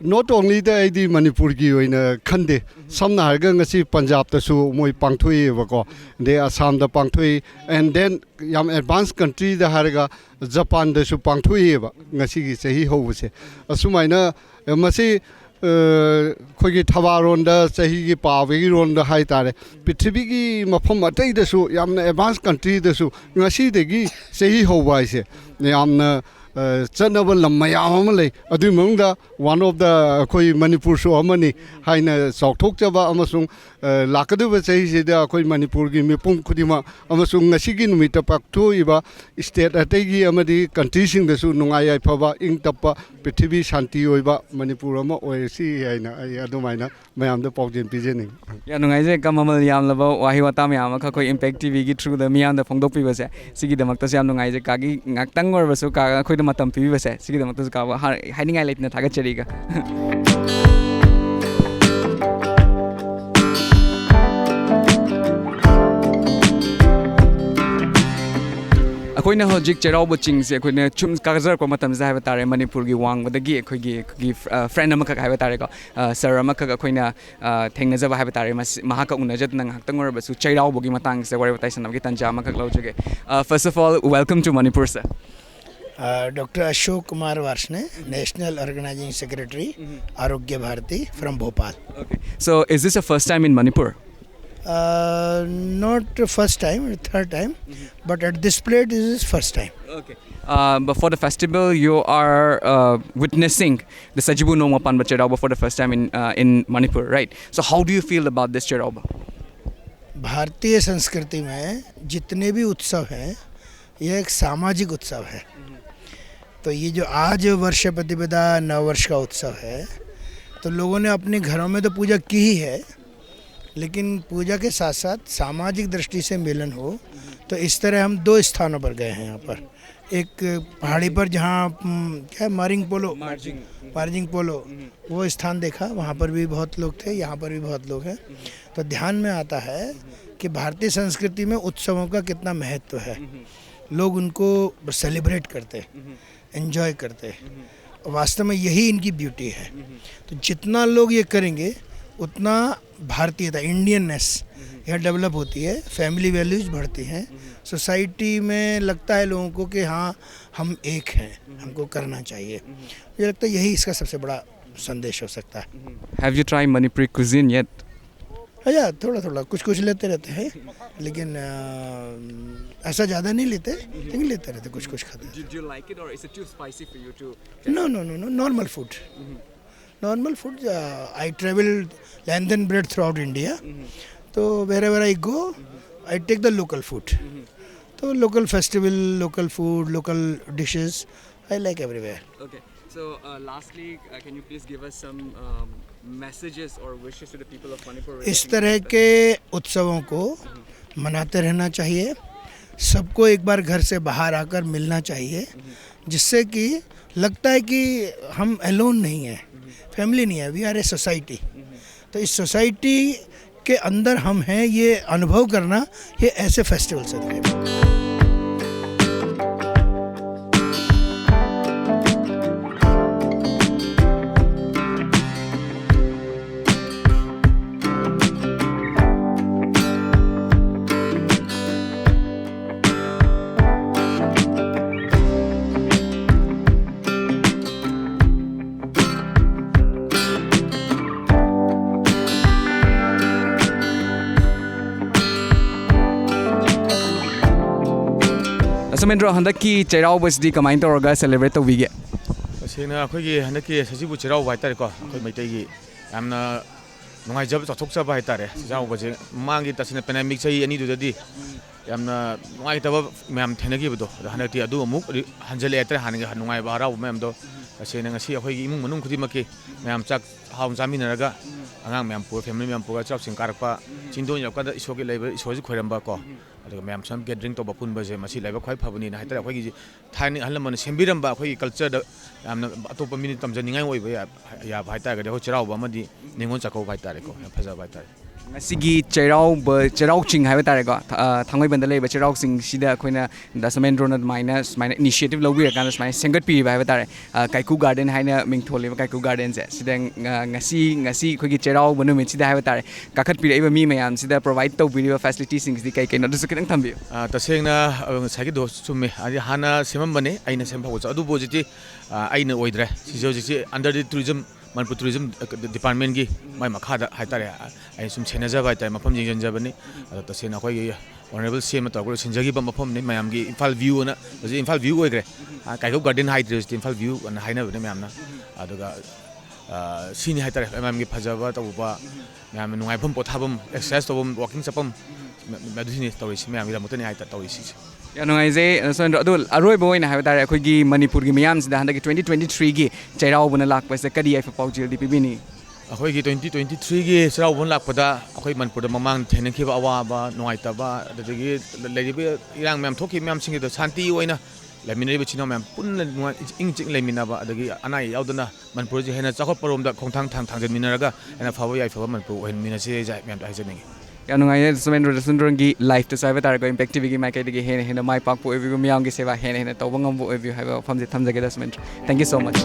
Not only ꯗ ꯑꯩꯗꯤ ꯃꯅꯤꯄꯨꯔꯒꯤ ꯑꯣꯏꯅ ꯈꯟꯗꯦ, ꯁꯝꯅ ꯍꯥꯏꯔꯒ ꯉꯁꯤ ꯄꯟꯖꯥꯕꯇꯁꯨ ꯃꯣꯏ ꯄꯥꯡꯊꯣꯛꯏꯕꯀꯣ, ꯑꯗꯩ ꯑꯁꯥꯝꯗ ꯄꯥꯡꯊꯣꯛꯏ, and then ꯌꯥꯝ advance country ꯗ ꯍꯥꯏꯔꯒ ꯖꯄꯥꯟꯗꯁꯨ ꯄꯥꯡꯊꯣꯛꯏꯕ ꯉꯁꯤꯒꯤ ꯆꯍꯤ ꯍꯧꯕꯁꯦ꯫ ꯑꯁꯨꯃꯥꯏꯅ ꯃꯁꯤ ꯑꯩꯈꯣꯏꯒꯤ ꯊꯕꯥꯔꯣꯟꯗ, ꯆꯍꯤꯒꯤ ꯄꯥꯕꯒꯤ ꯔꯣꯟꯗ ꯍꯥꯏꯇꯥꯔꯦ, ꯄ꯭ꯔꯤꯊꯤꯕꯤꯒꯤ ꯃꯐꯝ ꯑꯇꯩꯗꯁꯨ, ꯌꯥꯝꯅ advance country ꯗꯁꯨ ꯉꯁꯤꯗꯒꯤ ꯆꯍꯤ ꯍꯧꯕ ꯍꯥꯏꯁꯦ ꯌꯥꯝꯅ ꯆꯠꯅꯕ ꯂꯝ ꯃꯌꯥꯝ ꯑꯃ ꯂꯩ꯫ ꯑꯗꯨꯒꯤ ꯃꯅꯨꯡꯗ one of the ꯑꯩꯈꯣꯏ ꯃꯅꯤꯄꯨꯔꯁꯨ ꯑꯃꯅꯤ ꯍꯥꯏꯅ ꯆꯥꯎꯊꯣꯛꯆꯕ ꯑꯃꯁꯨꯡ ꯂꯥꯛꯀꯗꯧꯔꯤꯕ ꯆꯍꯤꯁꯤꯗ ꯑꯩꯈꯣꯏ ꯃꯅꯤꯄꯨꯔꯒꯤ ꯃꯤꯄꯨꯝ ꯈꯨꯗꯤꯡꯃꯛ ꯑꯃꯁꯨꯡ ꯉꯁꯤꯒꯤ ꯅꯨꯃꯤꯠꯇ ꯄꯥꯡꯊꯣꯛꯏꯕ state ꯑꯇꯩꯒꯤ ꯑꯃꯗꯤ country ꯁꯤꯡꯗꯁꯨ ꯅꯨꯡꯉꯥꯏ ꯌꯥꯏꯐꯕ, ꯏꯪ ꯇꯞꯄ, ꯄ꯭ꯔꯤꯊꯤꯕꯤ ꯁꯥꯟꯇꯤ ꯑꯣꯏꯕ ꯃꯅꯤꯄꯨꯔ ꯑꯃ ꯑꯣꯏꯔꯁꯤ ꯍꯥꯏꯅ ꯑꯩ ꯑꯗꯨꯃꯥꯏꯅ ꯃꯌꯥꯝꯗ ꯄꯥꯎꯖꯦꯜ ꯄꯤꯖꯅꯤꯡꯏ꯫ ꯌꯥꯝ ꯅꯨꯡꯉꯥꯏꯖꯩ, ꯀꯝ ꯃꯃꯜ ꯌꯥꯝꯂꯕ ꯋꯥꯍꯩ ꯋꯥꯇꯥ ꯃꯌꯥꯝ ꯑꯃꯈꯛ ꯑꯩꯈꯣꯏ Impact T V ꯒꯤ through ꯗ ꯃꯤꯌꯥꯝꯗ ꯐꯣꯡꯗꯣꯛꯄꯤꯕꯁꯦ, ꯁꯤꯒꯤꯗꯃꯛꯇꯁꯨ ꯌꯥꯝ ꯅꯨꯡꯉꯥꯏꯖꯩ꯫ ꯀꯥꯒꯤ ꯉꯥꯛꯇꯪ ꯑꯣꯏꯔꯕꯁꯨ ꯀꯥꯒ ꯑꯩꯈꯣꯏꯗ ꯃꯇꯝ ꯄꯤꯕꯤꯕꯁꯦ, ꯁꯤꯒꯤꯗꯃꯛꯇꯁꯨ ꯀꯥꯕ ꯍꯥ-, ꯍꯥꯏꯅꯤꯡꯉꯥꯏ ꯂꯩꯇꯅ ꯊꯥꯒꯠꯆꯔꯤꯒ꯫ ꯑꯩꯈꯣꯏꯅ ꯍꯧꯖꯤꯛ ꯆꯩꯔꯥꯎꯕ ꯆꯤꯡꯁꯦ ꯑꯩꯈꯣꯏꯅ ꯁꯨꯝ ꯀꯥꯖꯔꯛꯄ ꯃꯇꯝꯁꯤꯗ ꯍꯥꯏꯕ ꯇꯥꯔꯦ, ꯃꯅꯤꯄꯨꯔꯒꯤ ꯋꯥꯡꯃꯗꯒꯤ ꯑꯩꯈꯣꯏꯒꯤ, ꯑꯩꯈꯣꯏꯒꯤ, ꯑ, friend ꯑꯃꯈꯛ ꯍꯥꯏꯕ ꯇꯥꯔꯦꯀꯣ, ꯑ, sir ꯑꯃꯈꯛ ꯑꯩꯈꯣꯏꯅ, ꯑ, ꯊꯦꯡꯅꯖꯕ ꯍꯥꯏꯕ ꯇꯥꯔꯦ꯫ ꯃꯁꯤ, ꯃꯍꯥꯛꯀ ꯎꯅꯖꯗꯅ ꯉꯥꯏꯍꯥꯛꯇꯪ ꯑꯣꯏꯔꯕꯁꯨ ꯆꯩꯔꯥꯎꯕꯒꯤ ꯃꯇꯥꯡꯁꯦ ꯋꯥꯔꯤ ꯋꯥꯇꯥꯏ ꯁꯥꯟꯅꯕꯒꯤ ꯇꯥꯟꯖꯥ ꯑꯃꯈꯛ ꯂꯧꯖꯒꯦ꯫ Uh, first of all, welcome to Manipur, sir. Uh, Doctor Ashok Kumar Varshney, National Organizing Secretary, Arogya Bharati from Bhopal. Okay. So, is this a first time in Manipur? Uh, not first time, third time, but at this plate, this is first time. Okay. Uh, but for the festival, you are, uh, witnessing the Sajibu Nongma Panba Cheiraoba for the first time in, uh, in Manipur, right? So, how do you feel about this Cheiraoba? भारतीय संस्कृति में जितने भी उत्सव हैं, यह एक सामाजिक उत्सव है। तो ये जो आज वर्ष प्रतिपदा नववर्ष का उत्सव है, तो लोगों ने अपने घरों में तो पूजा की ही है, लेकिन पूजा के साथ साथ सामाजिक दृष्टि से मिलन हो, तो इस तरह हम दो स्थानों पर गए हैं यहाँ पर। एक पहाड़ी पर जहाँ, हम्म, क्या है, मारिंग पोलो, मार्जिंग। मार्जिंग पोलो, वो स्थान देखा, वहाँ पर भी बहुत लोग थे, यहाँ पर भी बहुत लोग हैं। तो ध्यान में आता है कि भारतीय संस्कृति में उत्सवों का कितना महत्व है। लोग उनको सेलिब्रेट करते, एंजॉय करते। वास्तव में यही इनकी ब्यूटी है। तो जितना लोग ये करेंगे, उतना भारतीयता, इंडियनेस यहाँ डेवलप होती है, फैमिली वैल्यूज बढ़ती हैं, सोसाइटी में लगता है लोगों को कि हाँ, हम एक हैं, हमको करना चाहिए। मुझे लगता है यही इसका सबसे बड़ा संदेश हो सकता है। Have you tried Manipuri cuisine yet? हाँ यार, थोड़ा थोड़ा कुछ कुछ लेते रहते हैं, लेकिन अ, ऐसा ज़्यादा नहीं लेते, लेकिन लेते रहते, कुछ कुछ खाते हैं। Did you like it or is it too spicy for you to? No, no, no, no, normal food. Normal food. I travel length and breadth throughout India. So wherever I go, I take the local food. So local festival, local food, local dishes, I like everywhere. Okay. So, uh, lastly, uh, can you please give us some um, messages or wishes to the people of Manipur? इस तरह के उत्सवों को मनाते रहना चाहिए। सबको एक बार घर से बाहर आकर मिलना चाहिए, जिससे कि लगता है कि हम अलोन नहीं हैं, फैमिली नहीं है, वी आर ए सोसाइटी। तो इस सोसाइटी के अंदर हम हैं, ये अनुभव करना, ये ऐसे फेस्टिवल से दिखेगा। ꯁꯣꯃꯦꯟꯗ꯭ꯔꯣ, ꯍꯟꯗꯛꯀꯤ ꯆꯩꯔꯥꯎꯕꯁꯤꯗꯤ ꯀꯃꯥꯏꯅ ꯇꯧꯔꯒ ꯁꯦꯂꯦꯕ꯭ꯔꯦꯠ ꯇꯧꯕꯤꯒꯦ? ꯇꯁꯦꯡꯅ ꯑꯩꯈꯣꯏꯒꯤ ꯍꯟꯗꯛꯀꯤ ꯁꯖꯤꯕꯨ ꯆꯩꯔꯥꯎꯕ ꯍꯥꯏꯇꯥꯔꯦꯀꯣ, ꯑꯩꯈꯣꯏ ꯃꯩꯇꯩꯒꯤ ꯌꯥꯝꯅ ꯅꯨꯡꯉꯥꯏꯖꯕ, ꯆꯥꯎꯊꯣꯛꯆꯕ ꯍꯥꯏꯇꯥꯔꯦ꯫ ꯆꯩꯔꯥꯎꯕꯁꯦ ꯃꯃꯥꯡꯒꯤ ꯇꯁꯦꯡꯅ ꯄꯦꯟꯗꯦꯃꯤꯛ ꯆꯍꯤ ꯑꯅꯤꯗꯨꯗꯗꯤ ꯌꯥꯝꯅ ꯅꯨꯡꯉꯥꯏꯇꯕ ꯃꯌꯥꯝ ꯊꯦꯡꯅꯈꯤꯕꯗꯣ, ꯑꯗꯣ ꯍꯟꯗꯛꯇꯤ ꯑꯗꯨ ꯑꯃꯨꯛ ꯔꯤ- ꯍꯟꯖꯤꯜꯂꯛꯑꯦ ꯍꯥꯏꯇꯥꯔꯦ꯫ ꯍꯥꯟꯅꯒꯤ ꯅꯨꯡꯉꯥꯏꯕ ꯍꯔꯥꯎꯕ ꯃꯌꯥꯝꯗꯣ ꯇꯁꯦꯡꯅ ꯉꯁꯤ ꯑꯩꯈꯣꯏꯒꯤ ꯏꯃꯨꯡ ꯃꯅꯨꯡ ꯈꯨꯗꯤꯡꯃꯛꯀꯤ ꯃꯌꯥꯝ ꯆꯥꯛ ꯍꯥꯎꯅ ꯆꯥꯃꯤꯟꯅꯔꯒ, ꯑꯉꯥꯡ ꯃꯌꯥꯝ ꯄꯨꯔ, ꯐꯦꯃꯤꯂꯤ ꯃꯌꯥꯝ ꯄꯨꯔꯒ ꯆꯩꯔꯥꯎ ꯆꯤꯡ ꯀꯥꯔꯛꯄ, ꯆꯤꯡꯗꯣꯟ ꯌꯧꯔꯀꯥꯟꯗ ꯏꯁꯣꯔꯒꯤ ꯂꯩꯕ, ꯏꯁꯣꯔꯁꯤ ꯈꯣꯏꯔꯝꯕ ꯀꯣ, ꯑꯗꯨꯒ ꯃꯌꯥꯝ ꯁꯨꯝ ꯒꯦꯗꯔꯤꯡ ꯇꯧꯕ, ꯄꯨꯟꯕꯁꯦ ꯃꯁꯤ ꯂꯥꯏꯕꯛ ꯈ꯭ꯋꯥꯏ ꯐꯕꯅꯤꯅ ꯍꯥꯏꯇꯥꯔꯦ꯫ ꯑꯩꯈꯣꯏꯒꯤ ꯊꯥꯏꯅ ꯑꯍꯜ ꯂꯃꯟꯅ ꯁꯦꯝꯕꯤꯔꯝꯕ ꯑꯩꯈꯣꯏꯒꯤ ꯀꯜꯆꯔꯗ ꯌꯥꯝꯅ ꯑꯇꯣꯞꯄ ꯃꯤꯅ ꯇꯝꯖꯅꯤꯡꯉꯥꯏ ꯑꯣꯏꯕ ꯌꯥ- ꯌꯥꯕ ꯍꯥꯏꯇꯥꯔꯒꯗꯤ ꯑꯩꯈꯣꯏ ꯆꯩꯔꯥꯎꯕ ꯑꯃꯗꯤ ꯅꯤꯉꯣꯜ ꯆꯥꯛꯀꯧꯕ ꯍꯥꯏꯇꯥꯔꯦꯀꯣ꯫ ꯌꯥꯝ ꯐꯖꯕ ꯍꯥꯏꯇꯥꯔꯦ꯫ ꯉꯁꯤꯒꯤ ꯆꯩꯔꯥꯎꯕ, ꯆꯩꯔꯥꯎ ꯆꯤꯡ ꯍꯥꯏꯕ ꯇꯥꯔꯦꯀꯣ, ꯊ-, ꯑ, ꯊꯥꯡꯃꯩꯕꯟꯗ ꯂꯩꯕ ꯆꯩꯔꯥꯎ ꯆꯤꯡꯁꯤꯗ ꯑꯩꯈꯣꯏꯅ ꯗꯥ ꯁꯣꯃꯦꯟꯗ꯭ꯔꯣꯅ ꯑꯗꯨꯃꯥꯏꯅ ꯁꯨꯃꯥꯏꯅ initiative ꯂꯧꯕꯤꯔꯀꯥꯟꯗ ꯁꯨꯃꯥꯏꯅ ꯁꯦꯝꯒꯠꯄꯤꯔꯤꯕ ꯍꯥꯏꯕ ꯇꯥꯔꯦ꯫ ꯑ, ꯀꯥꯏꯀꯨ ꯒꯥꯔꯗꯦꯟ ꯍꯥꯏꯅ ꯃꯤꯡꯊꯣꯜꯂꯤꯕ ꯀꯥꯏꯀꯨ ꯒꯥꯔꯗꯦꯟꯁꯦ, ꯁꯤꯗ, ꯑ, ꯉꯁꯤ, ꯉꯁꯤ ꯑꯩꯈꯣꯏꯒꯤ ꯆꯩꯔꯥꯎꯕ ꯅꯨꯃꯤꯠꯁꯤꯗ ꯍꯥꯏꯕ ꯇꯥꯔꯦ, ꯀꯥꯈꯠꯄꯤꯔꯛꯏꯕ ꯃꯤ ꯃꯌꯥꯝꯁꯤꯗ provide ꯇꯧꯕꯤꯔꯤꯕ facilitiesꯁꯤꯡꯁꯤꯗꯤ ꯀꯩ ꯀꯩꯅꯣ, ꯑꯗꯨꯁꯨ ꯈꯤꯇꯪ ꯊꯝꯕꯤꯌꯨ꯫ ꯑ, ꯇꯁꯦꯡꯅ, ꯑ, ꯉꯁꯥꯏꯒꯤꯗꯣ ꯆꯨꯝꯃꯦ꯫ ꯍꯥꯏꯗꯤ ꯍꯥꯟꯅ ꯁꯦꯝꯃꯝꯕꯅꯦ, ꯑꯩꯅ ꯁꯦꯝꯕ ꯍꯧꯒꯠꯆ-, ꯑꯗꯨꯕꯨ ꯍꯧꯖꯤꯛꯇꯤ, ꯑ, ꯑꯩꯅ ꯑꯣꯏꯗ꯭ꯔꯦ꯫ ꯁꯤꯁꯦ ꯍꯧꯖꯤꯛꯁꯤ under the tourism, Manipur tourism departmentꯀꯤ ꯃꯥꯏ ꯃꯈꯥꯗ ꯍꯥꯏꯇꯥꯔꯦ, ꯑꯩꯅ ꯁꯨꯝ ꯁꯦꯟꯅꯖꯕ ꯍꯥꯏꯇꯥꯔꯦ, ꯃꯐꯝ ꯌꯦꯡꯁꯤꯟꯖꯕꯅꯤ꯫ ꯑꯗꯣ ꯇꯁꯦꯡꯅ ꯑꯩꯈꯣꯏꯒꯤ honourable C M ꯅ ꯇꯧꯔꯒ ꯁꯤꯟꯖꯈꯤꯕ ꯃꯐꯝꯅꯤ꯫ ꯃꯌꯥꯝꯒꯤ ꯏꯝꯐꯥꯜ view ꯑꯅ, ꯍꯧꯖꯤꯛ ꯏꯝꯐꯥꯜ view ꯑꯣꯏꯈ꯭ꯔꯦ꯫ ꯑ, ꯀꯥꯏꯀꯨ ꯒꯥꯔꯗꯦꯟ ꯍꯥꯏꯗ꯭ꯔꯦ, ꯍꯧꯖꯤꯛꯇꯤ ꯏꯝꯐꯥꯜ view ꯑꯅ ꯍꯥꯏꯅꯕꯅꯦ ꯃꯌꯥꯝꯅ꯫ ꯑꯗꯨꯒ, ꯑ, ꯁꯤꯅꯤ ꯍꯥꯏꯇꯥꯔꯦ, ꯃꯌꯥꯝꯒꯤ ꯐꯖꯕ ꯇꯧꯕ, ꯃꯌꯥꯝꯅ ꯅꯨꯡꯉꯥꯏꯐꯝ, ꯄꯣꯊꯥꯐꯝ, exercise ꯇꯧꯐꯝ, walking ꯆꯠꯐꯝ, ꯃ-, ꯃꯗꯨꯁꯤꯅꯤ ꯇꯧꯔꯤꯁꯤ, ꯃꯌꯥꯝꯒꯤꯗꯃꯛꯇꯅꯤ ꯍꯥꯏꯇꯥꯔꯦ ꯇꯧꯔꯤꯁꯤꯡꯁꯦ꯫ ꯌꯥꯝ ꯅꯨꯡꯉꯥꯏꯖꯩ, ꯑ, ꯁꯣꯃꯦꯟꯗ꯭ꯔꯣ꯫ ꯑꯗꯣ ꯑꯔꯣꯏꯕ ꯑꯣꯏꯅ ꯍꯥꯏꯕ ꯇꯥꯔꯦ, ꯑꯩꯈꯣꯏꯒꯤ ꯃꯅꯤꯄꯨꯔꯒꯤ ꯃꯤꯌꯥꯝꯁꯤꯗ ꯍꯟꯗꯛꯀꯤ twenty twenty-threeꯒꯤ ꯆꯩꯔꯥꯎꯕꯅ ꯂꯥꯛꯄꯁꯦ ꯀꯔꯤ ꯌꯥꯏꯐ ꯄꯥꯎꯖꯦꯜꯗꯤ ꯄꯤꯕꯤꯅꯤ? ꯑꯩꯈꯣꯏꯒꯤ twenty twenty-threeꯒꯤ ꯆꯩꯔꯥꯎꯕ ꯂꯥꯛꯄꯗ ꯑꯩꯈꯣꯏ ꯃꯅꯤꯄꯨꯔꯗ ꯃꯃꯥꯡꯗ ꯊꯦꯡꯅꯈꯤꯕ ꯑꯋꯥꯕ, ꯅꯨꯡꯉꯥꯏꯇꯕ, ꯑꯗꯨꯗꯒꯤ ꯂꯩꯔꯤꯕ ꯏꯔꯥꯡ ꯃꯌꯥꯝ ꯊꯣꯛꯈꯤꯕ ꯃꯌꯥꯝꯁꯤꯡꯒꯤꯗꯣ ꯁꯥꯟꯇꯤ ꯑꯣꯏꯅ ꯂꯩꯃꯤꯟꯅꯔꯤꯕ ꯏꯆꯤꯟ ꯏꯅꯥꯎ ꯃꯌꯥꯝ ꯄꯨꯟꯅ ꯅꯨꯡꯉꯥꯏ, ꯏꯪ ꯆꯤꯛꯅ ꯂꯩꯃꯤꯟꯅꯕ, ꯑꯗꯒꯤ ꯑꯅꯥ ꯑꯌꯦꯛ ꯌꯥꯎꯗꯅ ꯃꯅꯤꯄꯨꯔꯁꯦ ꯍꯦꯟꯅ ꯆꯥꯎꯈꯠꯄꯔꯣꯝꯗ ꯈꯣꯡꯊꯥꯡ ꯊꯥꯡ ꯊꯥꯡꯖꯤꯟꯃꯤꯟꯅꯔꯒ ꯍꯦꯟꯅ ꯐꯕ ꯌꯥꯏꯐꯕ ꯃꯅꯤꯄꯨꯔ ꯑꯣꯏꯍꯟꯃꯤꯟꯅꯁꯤ ꯍꯥꯏꯁꯦ ꯃꯌꯥꯝꯗ ꯍꯥꯏꯖꯅꯤꯡꯉꯤ꯫ ꯌꯥꯝ ꯅꯨꯡꯉꯥꯏꯖꯩ ꯁꯣꯃꯦꯟꯗ꯭ꯔꯣ ꯔꯦꯁꯇꯨꯔꯦꯟꯒꯤ ꯂꯥꯏꯐꯇꯁꯨ ꯍꯥꯏꯕ ꯇꯥꯔꯦꯀꯣ, Impact TVꯒꯤ ꯃꯥꯏꯀꯩꯗꯒꯤ ꯍꯦꯟꯅ ꯍꯦꯟꯅ ꯃꯥꯏ ꯄꯥꯛꯄ ꯑꯣꯏꯕꯤꯌꯨ, ꯃꯤꯌꯥꯝꯒꯤ ꯁꯦꯕꯥ ꯍꯦꯟꯅ ꯍꯦꯟꯅ ꯇꯧꯕ ꯉꯝꯕ ꯑꯣꯏꯕꯤꯌꯨ ꯍꯥꯏꯕ ꯋꯥꯐꯝꯁꯦ ꯊꯝꯖꯒꯦꯗ Somendro. Thank you so much.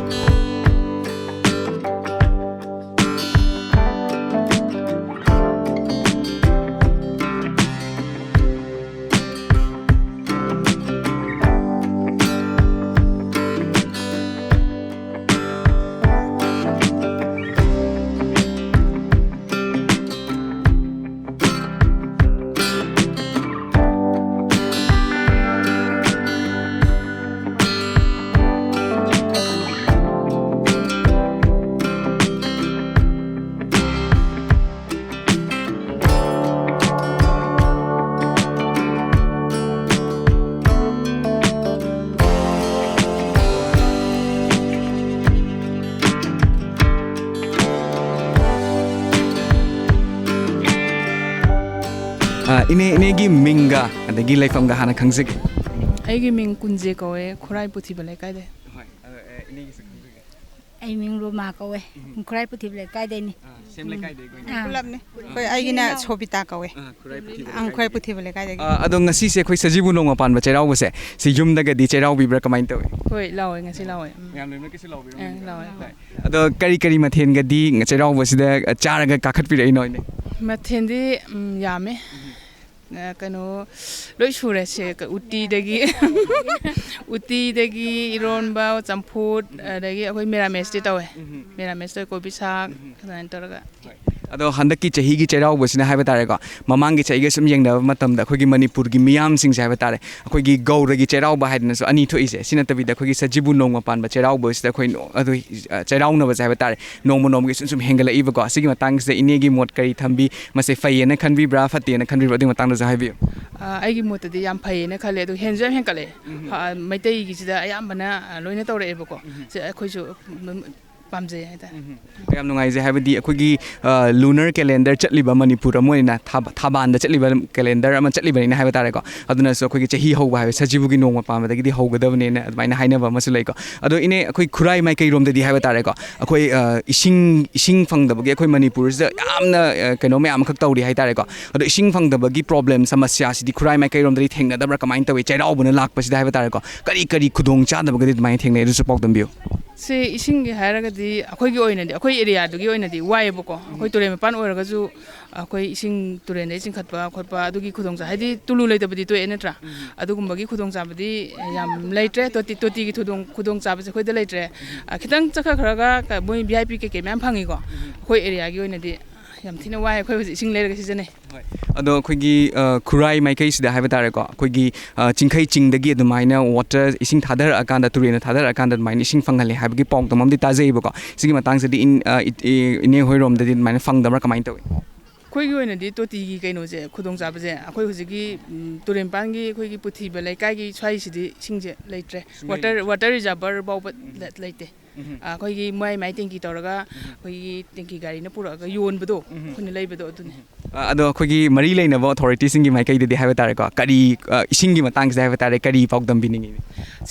ꯑ, ꯏꯅꯦ, ꯏꯅꯦꯒꯤ ꯃꯤꯡꯒ ꯑꯗꯒꯤ ꯂꯩꯐꯝꯒ ꯍꯥꯟꯅ ꯈꯪꯖꯒꯦ꯫ ꯑꯩꯒꯤ ꯃꯤꯡ ꯀꯨꯟꯖꯦ ꯀꯧꯋꯦ, ꯈꯨꯔꯥꯏ ꯄꯨꯊꯤꯕ ꯂꯩꯀꯥꯏꯗꯩ꯫ ꯍꯣꯏ, ꯑꯗꯣ, ꯑꯦ, ꯏꯅꯦꯒꯤꯁꯨ ꯈꯪꯖꯒꯦ꯫ ꯑꯩ ꯃꯤꯡ ꯔꯣꯃꯥ ꯀꯧꯋꯦ꯫ ꯈꯨꯔꯥꯏ ꯄꯨꯊꯤꯕ ꯂꯩꯀꯥꯏꯗꯩꯅꯤ꯫ ꯁꯦꯝ ꯂꯩꯀꯥꯏꯗꯩ ꯑꯩꯈꯣꯏꯅ꯫ ꯑꯥ꯫ ꯄꯨꯂꯞꯅꯤ꯫ ꯑꯩꯈꯣꯏ ꯑꯩꯒꯤꯅ ꯁꯣꯕꯤꯇꯥ ꯀꯧꯋꯦ꯫ ꯑꯥ, ꯈꯨꯔꯥꯏ ꯄꯨꯊꯤꯕ ꯑꯪ ꯈꯨꯔꯥꯏ ꯂꯩꯀꯥꯏꯗꯒꯤ꯫ ꯄꯨꯊꯤꯕ ꯂꯩꯀꯥꯏꯗꯒꯤ꯫ ꯑ, ꯑꯗꯣ ꯉꯁꯤꯁꯦ ꯑꯩꯈꯣꯏ ꯁꯖꯤꯕꯨ ꯅꯣꯡꯃ ꯄꯥꯟꯕ ꯆꯩꯔꯥꯎꯕꯁꯦ ꯁꯤ ꯌꯨꯝꯗꯒꯗꯤ ꯆꯩꯔꯥꯎꯕꯤꯕ꯭ꯔꯥ, ꯀꯃꯥꯏꯅ ꯇꯧꯏ? ꯍꯣꯏ, ꯂꯥꯎꯋꯦ, ꯉꯁꯤ ꯂꯥꯎꯋꯦ꯫ ꯎꯝ꯫ ꯃꯌꯥꯝ ꯂꯣꯏꯅꯃꯛꯀꯤꯁꯨ ꯂꯥꯎꯕꯤꯔꯝꯒꯅꯤ꯫ ꯑꯪ, ꯂꯥꯎꯋꯦ꯫ ꯍꯣꯏ꯫ ꯑꯗꯣ ꯀꯔꯤ ꯀꯔꯤ ꯃꯊꯦꯜꯒꯗꯤ ꯆꯩꯔꯥꯎꯕꯁꯤꯗ ꯆꯥꯔꯒ ꯀꯥꯈꯠꯄꯤꯔꯛꯏꯅꯣ, ꯏꯅꯦ? ꯃꯊꯦꯜꯗꯤ ꯎꯝ, ꯌꯥꯝꯃꯦ꯫ ꯑ, ꯀꯩꯅꯣ ꯂꯣꯏ ꯁꯨꯔꯦ ꯁꯦ, ꯀ- ꯎꯇꯤꯗꯒꯤ ꯎꯇꯤꯗꯒꯤ ꯏꯔꯣꯟꯕ, ꯆꯝꯐꯨꯠ, ꯑꯗꯒꯤ ꯑꯩꯈꯣꯏ ꯃꯦꯔꯥꯃꯦꯁꯇꯤ ꯇꯧꯋꯦ꯫ ꯃꯦꯔꯥꯃꯦꯁ ꯇꯧꯋꯦ, ꯀꯣꯕꯤ ꯁꯥꯛ ꯑꯗꯨꯃꯥꯏꯅ ꯇꯧꯔꯒ꯫ ꯑꯗꯣ ꯍꯟꯗꯛꯀꯤ ꯆꯍꯤꯒꯤ ꯆꯩꯔꯥꯎꯕꯁꯤꯅ ꯍꯥꯏꯕ ꯇꯥꯔꯦꯀꯣ, ꯃꯃꯥꯡꯒꯤ ꯆꯍꯤꯒ ꯁꯨꯝ ꯌꯦꯡꯅꯕ ꯃꯇꯝꯗ ꯑꯩꯈꯣꯏꯒꯤ ꯃꯅꯤꯄꯨꯔꯒꯤ ꯃꯤꯌꯥꯝꯁꯤꯡꯁꯦ ꯍꯥꯏꯕ ꯇꯥꯔꯦ, ꯑꯩꯈꯣꯏꯒꯤ ꯒꯧꯔꯒꯤ ꯆꯩꯔꯥꯎꯕ ꯍꯥꯏꯗꯅꯁꯨ ꯑꯅꯤ ꯊꯣꯛꯏꯁꯦ, ꯁꯤ ꯅꯠꯇꯕꯤꯗ ꯑꯩꯈꯣꯏꯒꯤ ꯁꯖꯤꯕꯨ ꯅꯣꯡꯃ ꯄꯥꯟꯕ ꯆꯩꯔꯥꯎꯕꯁꯤꯗ ꯑꯩꯈꯣꯏ ꯅꯣ- ꯑꯗꯨ, ꯑ, ꯆꯩꯔꯥꯎꯅꯕꯁꯦ ꯍꯥꯏꯕ ꯇꯥꯔꯦ, ꯅꯣꯡꯃ ꯅꯣꯡꯃꯒꯤ ꯁꯨꯝ ꯁꯨꯝ ꯍꯦꯟꯒꯠꯂꯛꯏꯕꯀꯣ꯫ ꯁꯤꯒꯤ ꯃꯇꯥꯡꯁꯤꯗ ꯏꯅꯦꯒꯤ ꯃꯣꯠ ꯀꯔꯤ ꯊꯝꯕꯤ? ꯃꯁꯤ ꯐꯩꯌꯦꯅ ꯈꯟꯕꯤꯕ꯭ꯔꯥ, ꯐꯠꯇꯦꯅ ꯈꯟꯕꯤꯕ꯭ꯔꯥ? ꯑꯗꯨꯒꯤ ꯃꯇꯥꯡꯗꯁꯨ ꯍꯥꯏꯕꯤꯌꯨ꯫ ꯑ, ꯑꯩꯒꯤ ꯃꯣꯠꯇꯗꯤ ꯌꯥꯝ ꯐꯩꯌꯦꯅ ꯈꯜꯂꯦ꯫ ꯑꯗꯨ ꯍꯦꯟꯁꯨ ꯌꯥꯝ ꯍꯦꯟꯀꯠꯂꯛꯑꯦ꯫ ꯍ- ꯃꯩꯇꯩꯒꯤꯁꯤꯗ ꯑꯌꯥꯝꯕꯅ ꯑ, ꯂꯣꯏꯅ ꯇꯧꯔꯛꯑꯦꯕꯀꯣ꯫ ꯁꯤ ꯑꯩꯈꯣꯏꯁꯨ ꯎꯝ, ꯄꯥꯝꯖꯩ ꯍꯥꯏꯇꯥꯔꯦ꯫ ꯌꯥꯝ ꯅꯨꯡꯉꯥꯏꯖꯩ꯫ ꯍꯥꯏꯕꯗꯤ ꯑꯩꯈꯣꯏꯒꯤ ꯂꯨꯅꯔ ꯀꯦꯂꯦꯟꯗꯔ ꯆꯠꯂꯤꯕ ꯃꯅꯤꯄꯨꯔ ꯑꯃ ꯑꯣꯏꯅ ꯊꯥꯕ- ꯊꯥꯕꯥꯟꯗ ꯆꯠꯂꯤꯕ ꯀꯦꯂꯦꯟꯗꯔ ꯑꯃ ꯆꯠꯂꯤꯕꯅꯤꯅ ꯍꯥꯏꯕ ꯇꯥꯔꯦꯀꯣ꯫ ꯑꯗꯨꯅꯁꯨ ꯑꯩꯈꯣꯏꯒꯤ ꯆꯍꯤ ꯍꯧꯕ ꯍꯥꯏꯕ ꯁꯖꯤꯕꯨꯒꯤ ꯅꯣꯡꯃ ꯄꯥꯟꯕꯗꯒꯤꯗꯤ ꯍꯧꯒꯗꯕꯅꯦꯅ ꯑꯗꯨꯃꯥꯏꯅ ꯍꯥꯏꯅꯕ ꯑꯃꯁꯨ ꯂꯩꯀꯣ꯫ ꯑꯗꯣ ꯏꯅꯦ, ꯑꯩꯈꯣꯏ ꯈꯨꯔꯥꯏ ꯃꯥꯏꯀꯩꯔꯣꯝꯗꯗꯤ ꯍꯥꯏꯕ ꯇꯥꯔꯦꯀꯣ, ꯑꯩꯈꯣꯏ ꯑ, ꯏꯁꯤꯡ ꯏꯁꯤꯡ ꯐꯪꯗꯕꯒꯤ ꯑꯩꯈꯣꯏ ꯃꯅꯤꯄꯨꯔꯁꯤꯗ ꯌꯥꯝꯅ ꯑ, ꯀꯩꯅꯣ ꯃꯌꯥꯝ ꯑꯃꯈꯛ ꯇꯧꯔꯤ ꯍꯥꯏ ꯇꯥꯔꯦꯀꯣ꯫ ꯑꯗꯣ ꯏꯁꯤꯡ ꯐꯪꯗꯕꯒꯤ ꯄ꯭ꯔꯣꯕ꯭ꯂꯦꯝ, ꯁꯃꯁ꯭ꯌꯥꯁꯤꯗꯤ ꯈꯨꯔꯥꯏ ꯃꯥꯏꯀꯩꯔꯣꯝꯗꯗꯤ ꯊꯦꯡꯅꯗꯕ꯭ꯔꯥ, ꯀꯃꯥꯏꯅ ꯇꯧꯏ? ꯆꯩꯔꯥꯎꯕꯅ ꯂꯥꯛꯄꯁꯤꯗ ꯍꯥꯏꯕ ꯇꯥꯔꯦꯀꯣ, ꯀꯔꯤ ꯀꯔꯤ ꯈꯨꯗꯣꯡ ꯆꯥꯗꯕꯒꯗꯤ ꯑꯗꯨꯃꯥꯏꯅ ꯊꯦꯡꯅꯩ? ꯑꯗꯨꯁꯨ ꯄꯥꯎꯗꯝꯕꯤꯌꯨ꯫ ꯁꯤ ꯏꯁꯤꯡꯒꯤ ꯍꯥꯏꯔꯒꯗꯤ ꯑꯩꯈꯣꯏꯒꯤ ꯑꯣꯏꯅꯗꯤ, ꯑꯩꯈꯣꯏ ꯑꯦꯔꯤꯌꯥꯗꯨꯒꯤ ꯑꯣꯏꯅꯗꯤ ꯋꯥꯏꯌꯦꯕꯀꯣ꯫ ꯑꯩꯈꯣꯏ ꯇꯨꯔꯦꯜ ꯃꯄꯥꯟ ꯑꯣꯏꯔꯒꯁꯨ ꯑꯩꯈꯣꯏ ꯏꯁꯤꯡ ꯇꯨꯔꯦꯜꯗꯒꯤ ꯆꯤꯡꯈꯠꯄ ꯈꯣꯠꯄ ꯑꯗꯨꯒꯤ ꯈꯨꯗꯣꯡꯆꯥ-, ꯍꯥꯏꯗꯤ ꯇꯨꯂꯨ ꯂꯩꯇꯕꯗꯤ ꯇꯣꯛꯑꯦ ꯅꯠꯇ꯭ꯔꯥ? ꯑꯗꯨꯒꯨꯝꯕꯒꯤ ꯈꯨꯗꯣꯡꯆꯥꯕꯗꯤ ꯌꯥꯝ ꯂꯩꯇ꯭ꯔꯦ꯫ ꯇꯣꯇꯤ ꯇꯣꯇꯤꯒꯤ ꯈꯨꯗꯣꯡ ꯈꯨꯗꯣꯡꯆꯥꯕꯁꯦ ꯑꯩꯈꯣꯏꯗ ꯂꯩꯇ꯭ꯔꯦ꯫ ꯑ, ꯈꯤꯇꯪ ꯆꯠꯈꯠꯈ꯭ꯔꯒ ꯀ- ꯃꯣꯏ ꯚꯤ ꯑꯥꯏ ꯄꯤ ꯀꯩꯀꯩ ꯃꯌꯥꯝ ꯐꯪꯉꯤꯀꯣ꯫ ꯑꯩꯈꯣꯏ ꯑꯦꯔꯤꯌꯥꯒꯤ ꯑꯣꯏꯅꯗꯤ ꯌꯥꯝ ꯊꯤꯅ ꯋꯥꯏ꯫ ꯑꯩꯈꯣꯏ ꯍꯧꯖꯤꯛ ꯏꯁꯤꯡ ꯂꯩꯔꯒ ꯁꯤꯖꯤꯟꯅꯩ꯫ ꯑꯗꯣ ꯑꯩꯈꯣꯏꯒꯤ ꯑ, ꯈꯨꯔꯥꯏ ꯃꯥꯏꯀꯩꯁꯤꯗ ꯍꯥꯏꯕ ꯇꯥꯔꯦꯀꯣ, ꯑꯩꯈꯣꯏꯒꯤ ꯑ, ꯆꯤꯡꯈꯩ ꯆꯤꯡꯗꯒꯤ ꯑꯗꯨꯃꯥꯏꯅ ꯋꯥꯇꯔ, ꯏꯁꯤꯡ ꯊꯥꯗꯔꯛꯑꯀꯥꯟꯗ, ꯇꯨꯔꯦꯜꯅ ꯊꯥꯗꯔꯛꯑꯀꯥꯟꯗ ꯑꯗꯨꯃꯥꯏꯅ ꯏꯁꯤꯡ ꯐꯪꯍꯜꯂꯦ ꯍꯥꯏꯕꯒꯤ ꯄꯥꯎꯗꯝ ꯑꯃꯗꯤ ꯇꯥꯖꯩꯌꯦꯕꯀꯣ꯫ ꯁꯤꯒꯤ ꯃꯇꯥꯡꯁꯤꯗꯤ ꯏꯟ- ꯑ, ꯏ- ꯏ- ꯏꯅꯦ ꯍꯣꯏꯔꯣꯝꯗꯗꯤ ꯑꯗꯨꯃꯥꯏꯅ ꯐꯪꯗꯕ꯭ꯔꯥ, ꯀꯃꯥꯏꯅ ꯇꯧꯏ? ꯑꯩꯈꯣꯏꯒꯤ ꯑꯣꯏꯅꯗꯤ ꯇꯣꯇꯤꯒꯤ ꯀꯩꯅꯣꯁꯦ, ꯈꯨꯗꯣꯡꯆꯥꯕꯁꯦ ꯑꯩꯈꯣꯏ ꯍꯧꯖꯤꯛꯀꯤ ꯎꯝ, ꯇꯨꯔꯦꯟ ꯃꯄꯥꯟꯒꯤ ꯑꯩꯈꯣꯏꯒꯤ ꯄꯨꯊꯤꯕ ꯂꯩꯀꯥꯏꯒꯤ ꯁ꯭ꯋꯥꯏꯁꯤꯗꯤ ꯏꯁꯤꯡꯁꯦ ꯂꯩꯇ꯭ꯔꯦ꯫ ꯋꯥꯇꯔ ꯋꯥꯇꯔ ꯔꯤꯖꯥꯔꯚꯔ ꯐꯥꯎꯕ ꯂꯩ- ꯂꯩꯇꯦ꯫ ꯑꯩꯈꯣꯏꯒꯤ ꯃꯥꯏ ꯃꯥꯏ ꯇꯦꯡꯀꯤ ꯇꯧꯔꯒ ꯑꯩꯈꯣꯏꯒꯤ ꯇꯦꯡꯀꯤ ꯒꯥꯔꯤꯅ ꯄꯨꯔꯛꯑꯒ ꯌꯣꯟꯕꯗꯣ ꯑꯩꯈꯣꯏꯅ ꯂꯩꯕꯗꯣ ꯑꯗꯨꯅꯤ꯫ ꯑ, ꯑꯗꯣ ꯑꯩꯈꯣꯏꯒꯤ ꯃꯔꯤ ꯂꯩꯅꯕ ꯑꯣꯊꯣꯔꯤꯇꯤꯁꯤꯡꯒꯤ ꯃꯥꯏꯀꯩꯗꯗꯤ ꯍꯥꯏꯕ ꯇꯥꯔꯦꯀꯣ, ꯀꯔꯤ, ꯑ, ꯏꯁꯤꯡꯒꯤ ꯃꯇꯥꯡꯁꯤꯗ ꯍꯥꯏꯕ ꯇꯥꯔꯦ, ꯀꯔꯤ ꯄꯥꯎꯗꯝ ꯄꯤꯅꯤꯡꯉꯤ?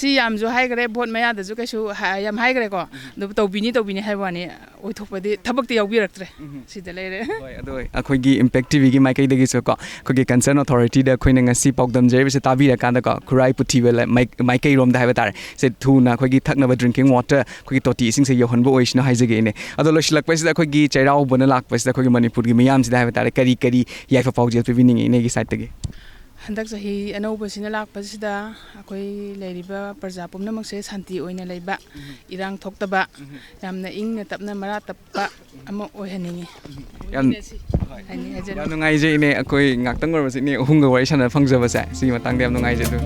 ꯁꯤ ꯌꯥꯝꯁꯨ ꯍꯥꯏꯈ꯭ꯔꯦ, ꯚꯣꯠ ꯃꯌꯥꯗꯁꯨ ꯀꯩꯁꯨ ꯍꯥ-, ꯌꯥꯝ ꯍꯥꯏꯈ꯭ꯔꯦꯀꯣ꯫ ꯑꯗꯨꯕꯨ ꯇꯧꯕꯤꯅꯤ, ꯇꯧꯕꯤꯅꯤ ꯍꯥꯏꯕ ꯋꯥꯅꯤ, ꯑꯣꯏꯊꯣꯛꯄꯗꯤ ꯊꯕꯛꯇꯤ ꯌꯥꯎꯕꯤꯔꯛꯇ꯭ꯔꯦ꯫ ꯁꯤꯗ ꯂꯩꯔꯦ꯫ ꯍꯣꯏ, ꯑꯗꯣ ꯑꯩꯈꯣꯏꯒꯤ ꯏꯝꯄꯦꯛ ꯇꯤꯚꯤꯒꯤ ꯃꯥꯏꯀꯩꯗꯒꯤꯁꯨ ꯀꯣ, ꯑꯩꯈꯣꯏꯒꯤ ꯀꯟꯁꯔꯟ ꯑꯣꯊꯣꯔꯤꯇꯤꯗ ꯑꯩꯈꯣꯏꯅ ꯉꯁꯤ ꯄꯥꯎꯗꯝꯖꯔꯤꯕꯁꯦ ꯇꯥꯕꯤꯔꯀꯥꯟꯗꯀꯣ, ꯈꯨꯔꯥꯏ ꯄꯨꯊꯤꯕ ꯂ-, ꯃꯥꯏ-, ꯃꯥꯏꯀꯩꯔꯣꯝꯗ ꯍꯥꯏꯕ ꯇꯥꯔꯦ, ꯁꯦ ꯊꯨꯅ ꯑꯩꯈꯣꯏꯒꯤ ꯊꯛꯅꯕ ꯗ꯭ꯔꯤꯡꯀꯤꯡ ꯋꯥꯇꯔ, ꯑꯩꯈꯣꯏꯒꯤ ꯇꯣꯇꯤ ꯏꯁꯤꯡꯁꯦ ꯌꯧꯍꯟꯕ ꯑꯣꯏꯁꯅꯨ ꯍꯥꯏꯖꯒꯦ ꯏꯅꯦ꯫ ꯑꯗꯣ ꯂꯣꯏꯁꯤꯜꯂꯛꯄꯁꯤꯗ ꯑꯩꯈꯣꯏꯒꯤ ꯆꯩꯔꯥꯎꯕꯅ ꯂꯥꯛꯄꯁꯤꯗ ꯑꯩꯈꯣꯏꯒꯤ ꯃꯅꯤꯄꯨꯔꯒꯤ ꯃꯤꯌꯥꯝꯁꯤꯗ ꯍꯥꯏꯕ ꯇꯥꯔꯦ, ꯀꯔꯤ ꯀꯔꯤ ꯌꯥꯏꯐ ꯄꯥꯎꯖꯦꯜ ꯄꯤꯕꯤꯅꯤꯡꯉꯤ ꯏꯅꯦꯒꯤ ꯁꯥꯏꯠꯇꯒꯤ? ꯍꯟꯗꯛ ꯆꯍꯤ ꯑꯅꯧꯕꯁꯤꯅ ꯂꯥꯛꯄꯁꯤꯗ ꯑꯩꯈꯣꯏ ꯂꯩꯔꯤꯕ ꯄ꯭ꯔꯖꯥ ꯄꯨꯝꯅꯃꯛꯁꯦ ꯁꯥꯟꯇꯤ ꯑꯣꯏꯅ ꯂꯩꯕ, ꯏꯔꯥꯡ ꯊꯣꯛꯇꯕ, ꯌꯥꯝꯅ ꯏꯪꯅ ꯇꯞꯅ ꯃꯔꯥ ꯇꯞꯄ ꯑꯃ ꯑꯣꯏꯍꯟꯅꯤꯡꯉꯤ꯫ ꯌꯥꯝ ꯍꯥꯏꯅꯤꯡꯉꯤ ꯍꯥꯏꯖꯔꯤ꯫ ꯌꯥꯝ ꯅꯨꯡꯉꯥꯏꯖꯩ ꯏꯅꯦ, ꯑꯩꯈꯣꯏ ꯉꯥꯛꯇꯪ ꯑꯣꯏꯔꯕꯁꯨ ꯏꯅꯦ ꯑꯍꯨꯝꯒ ꯋꯥꯔꯤ ꯁꯥꯟꯅꯕ ꯐꯪꯖꯕꯁꯦ, ꯁꯤꯒꯤ ꯃꯇꯥꯡꯗ ꯌꯥꯝ ꯅꯨꯡꯉꯥꯏꯖꯩ ꯑꯗꯨ꯫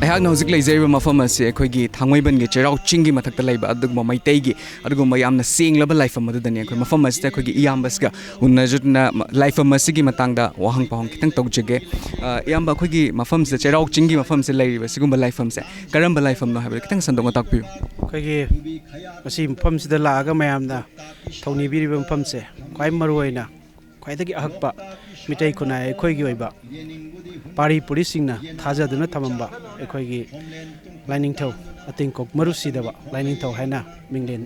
ꯑꯩꯍꯥꯛꯅ ꯍꯧꯖꯤꯛ ꯂꯩꯖꯔꯤꯕ ꯃꯐꯝ ꯑꯁꯤ ꯑꯩꯈꯣꯏꯒꯤ ꯊꯥꯡꯃꯩꯕꯟꯒꯤ ꯆꯩꯔꯥꯎ ꯆꯤꯡꯒꯤ ꯃꯊꯛꯇ ꯂꯩꯕ ꯑꯗꯨꯒꯨꯝꯕ ꯃꯩꯇꯩꯒꯤ ꯑꯗꯨꯒꯨꯝꯕ ꯌꯥꯝꯅ ꯁꯦꯡꯂꯕ ꯂꯥꯏꯐꯝ ꯑꯗꯨꯗꯅꯤ꯫ ꯑꯩꯈꯣꯏ ꯃꯐꯝ ꯑꯁꯤꯗ ꯑꯩꯈꯣꯏꯒꯤ ꯏꯌꯥꯝꯕꯁꯤꯒ ꯎꯅꯖꯗꯨꯅ ꯃ-, ꯂꯥꯏꯐꯝ ꯑꯁꯤꯒꯤ ꯃꯇꯥꯡꯗ ꯋꯥꯍꯪ ꯄꯥꯎꯍꯪ ꯈꯤꯇꯪ ꯇꯧꯖꯒꯦ꯫ ꯑ, ꯏꯌꯥꯝꯕ, ꯑꯩꯈꯣꯏꯒꯤ ꯃꯐꯝꯁꯤꯗ, ꯆꯩꯔꯥꯎ ꯆꯤꯡꯒꯤ ꯃꯐꯝꯁꯤꯗ ꯂꯩꯔꯤꯕ ꯁꯤꯒꯨꯝꯕ ꯂꯥꯏꯐꯝꯁꯦ ꯀꯔꯝꯕ ꯂꯥꯏꯐꯝꯅꯣ ꯍꯥꯏꯕꯗꯨ ꯈꯤꯇꯪ ꯁꯟꯗꯣꯛꯅ ꯇꯥꯛꯄꯤꯌꯨ꯫ ꯑꯩꯈꯣꯏꯒꯤ ꯃꯁꯤ ꯃꯐꯝꯁꯤꯗ ꯂꯥꯛꯑꯒ ꯃꯌꯥꯝꯅ ꯊꯧꯅꯤꯕꯤꯔꯤꯕ ꯃꯐꯝꯁꯦ ꯈ꯭ꯋꯥꯏ ꯃꯔꯨꯑꯣꯏꯅ ꯈ꯭ꯋꯥꯏꯗꯒꯤ ꯑꯍꯛꯄ ꯃꯤꯇꯩ ꯈꯨꯟꯅꯥꯏ ꯑꯩꯈꯣꯏꯒꯤ ꯑꯣꯏꯕ ꯄꯥꯔꯤ ꯄꯨꯔꯤꯁꯤꯡꯅ ꯊꯥꯖꯗꯨꯅ ꯊꯝꯃꯝꯕ ꯑꯩꯈꯣꯏꯒꯤ ꯂꯥꯏꯅꯤꯡꯊꯧ ꯑꯇꯤꯡꯀꯣꯛ ꯃꯔꯨ ꯁꯤꯗꯕ ꯂꯥꯏꯅꯤꯡꯊꯧ ꯍꯥꯏꯅ ꯃꯤꯡꯂꯦꯟ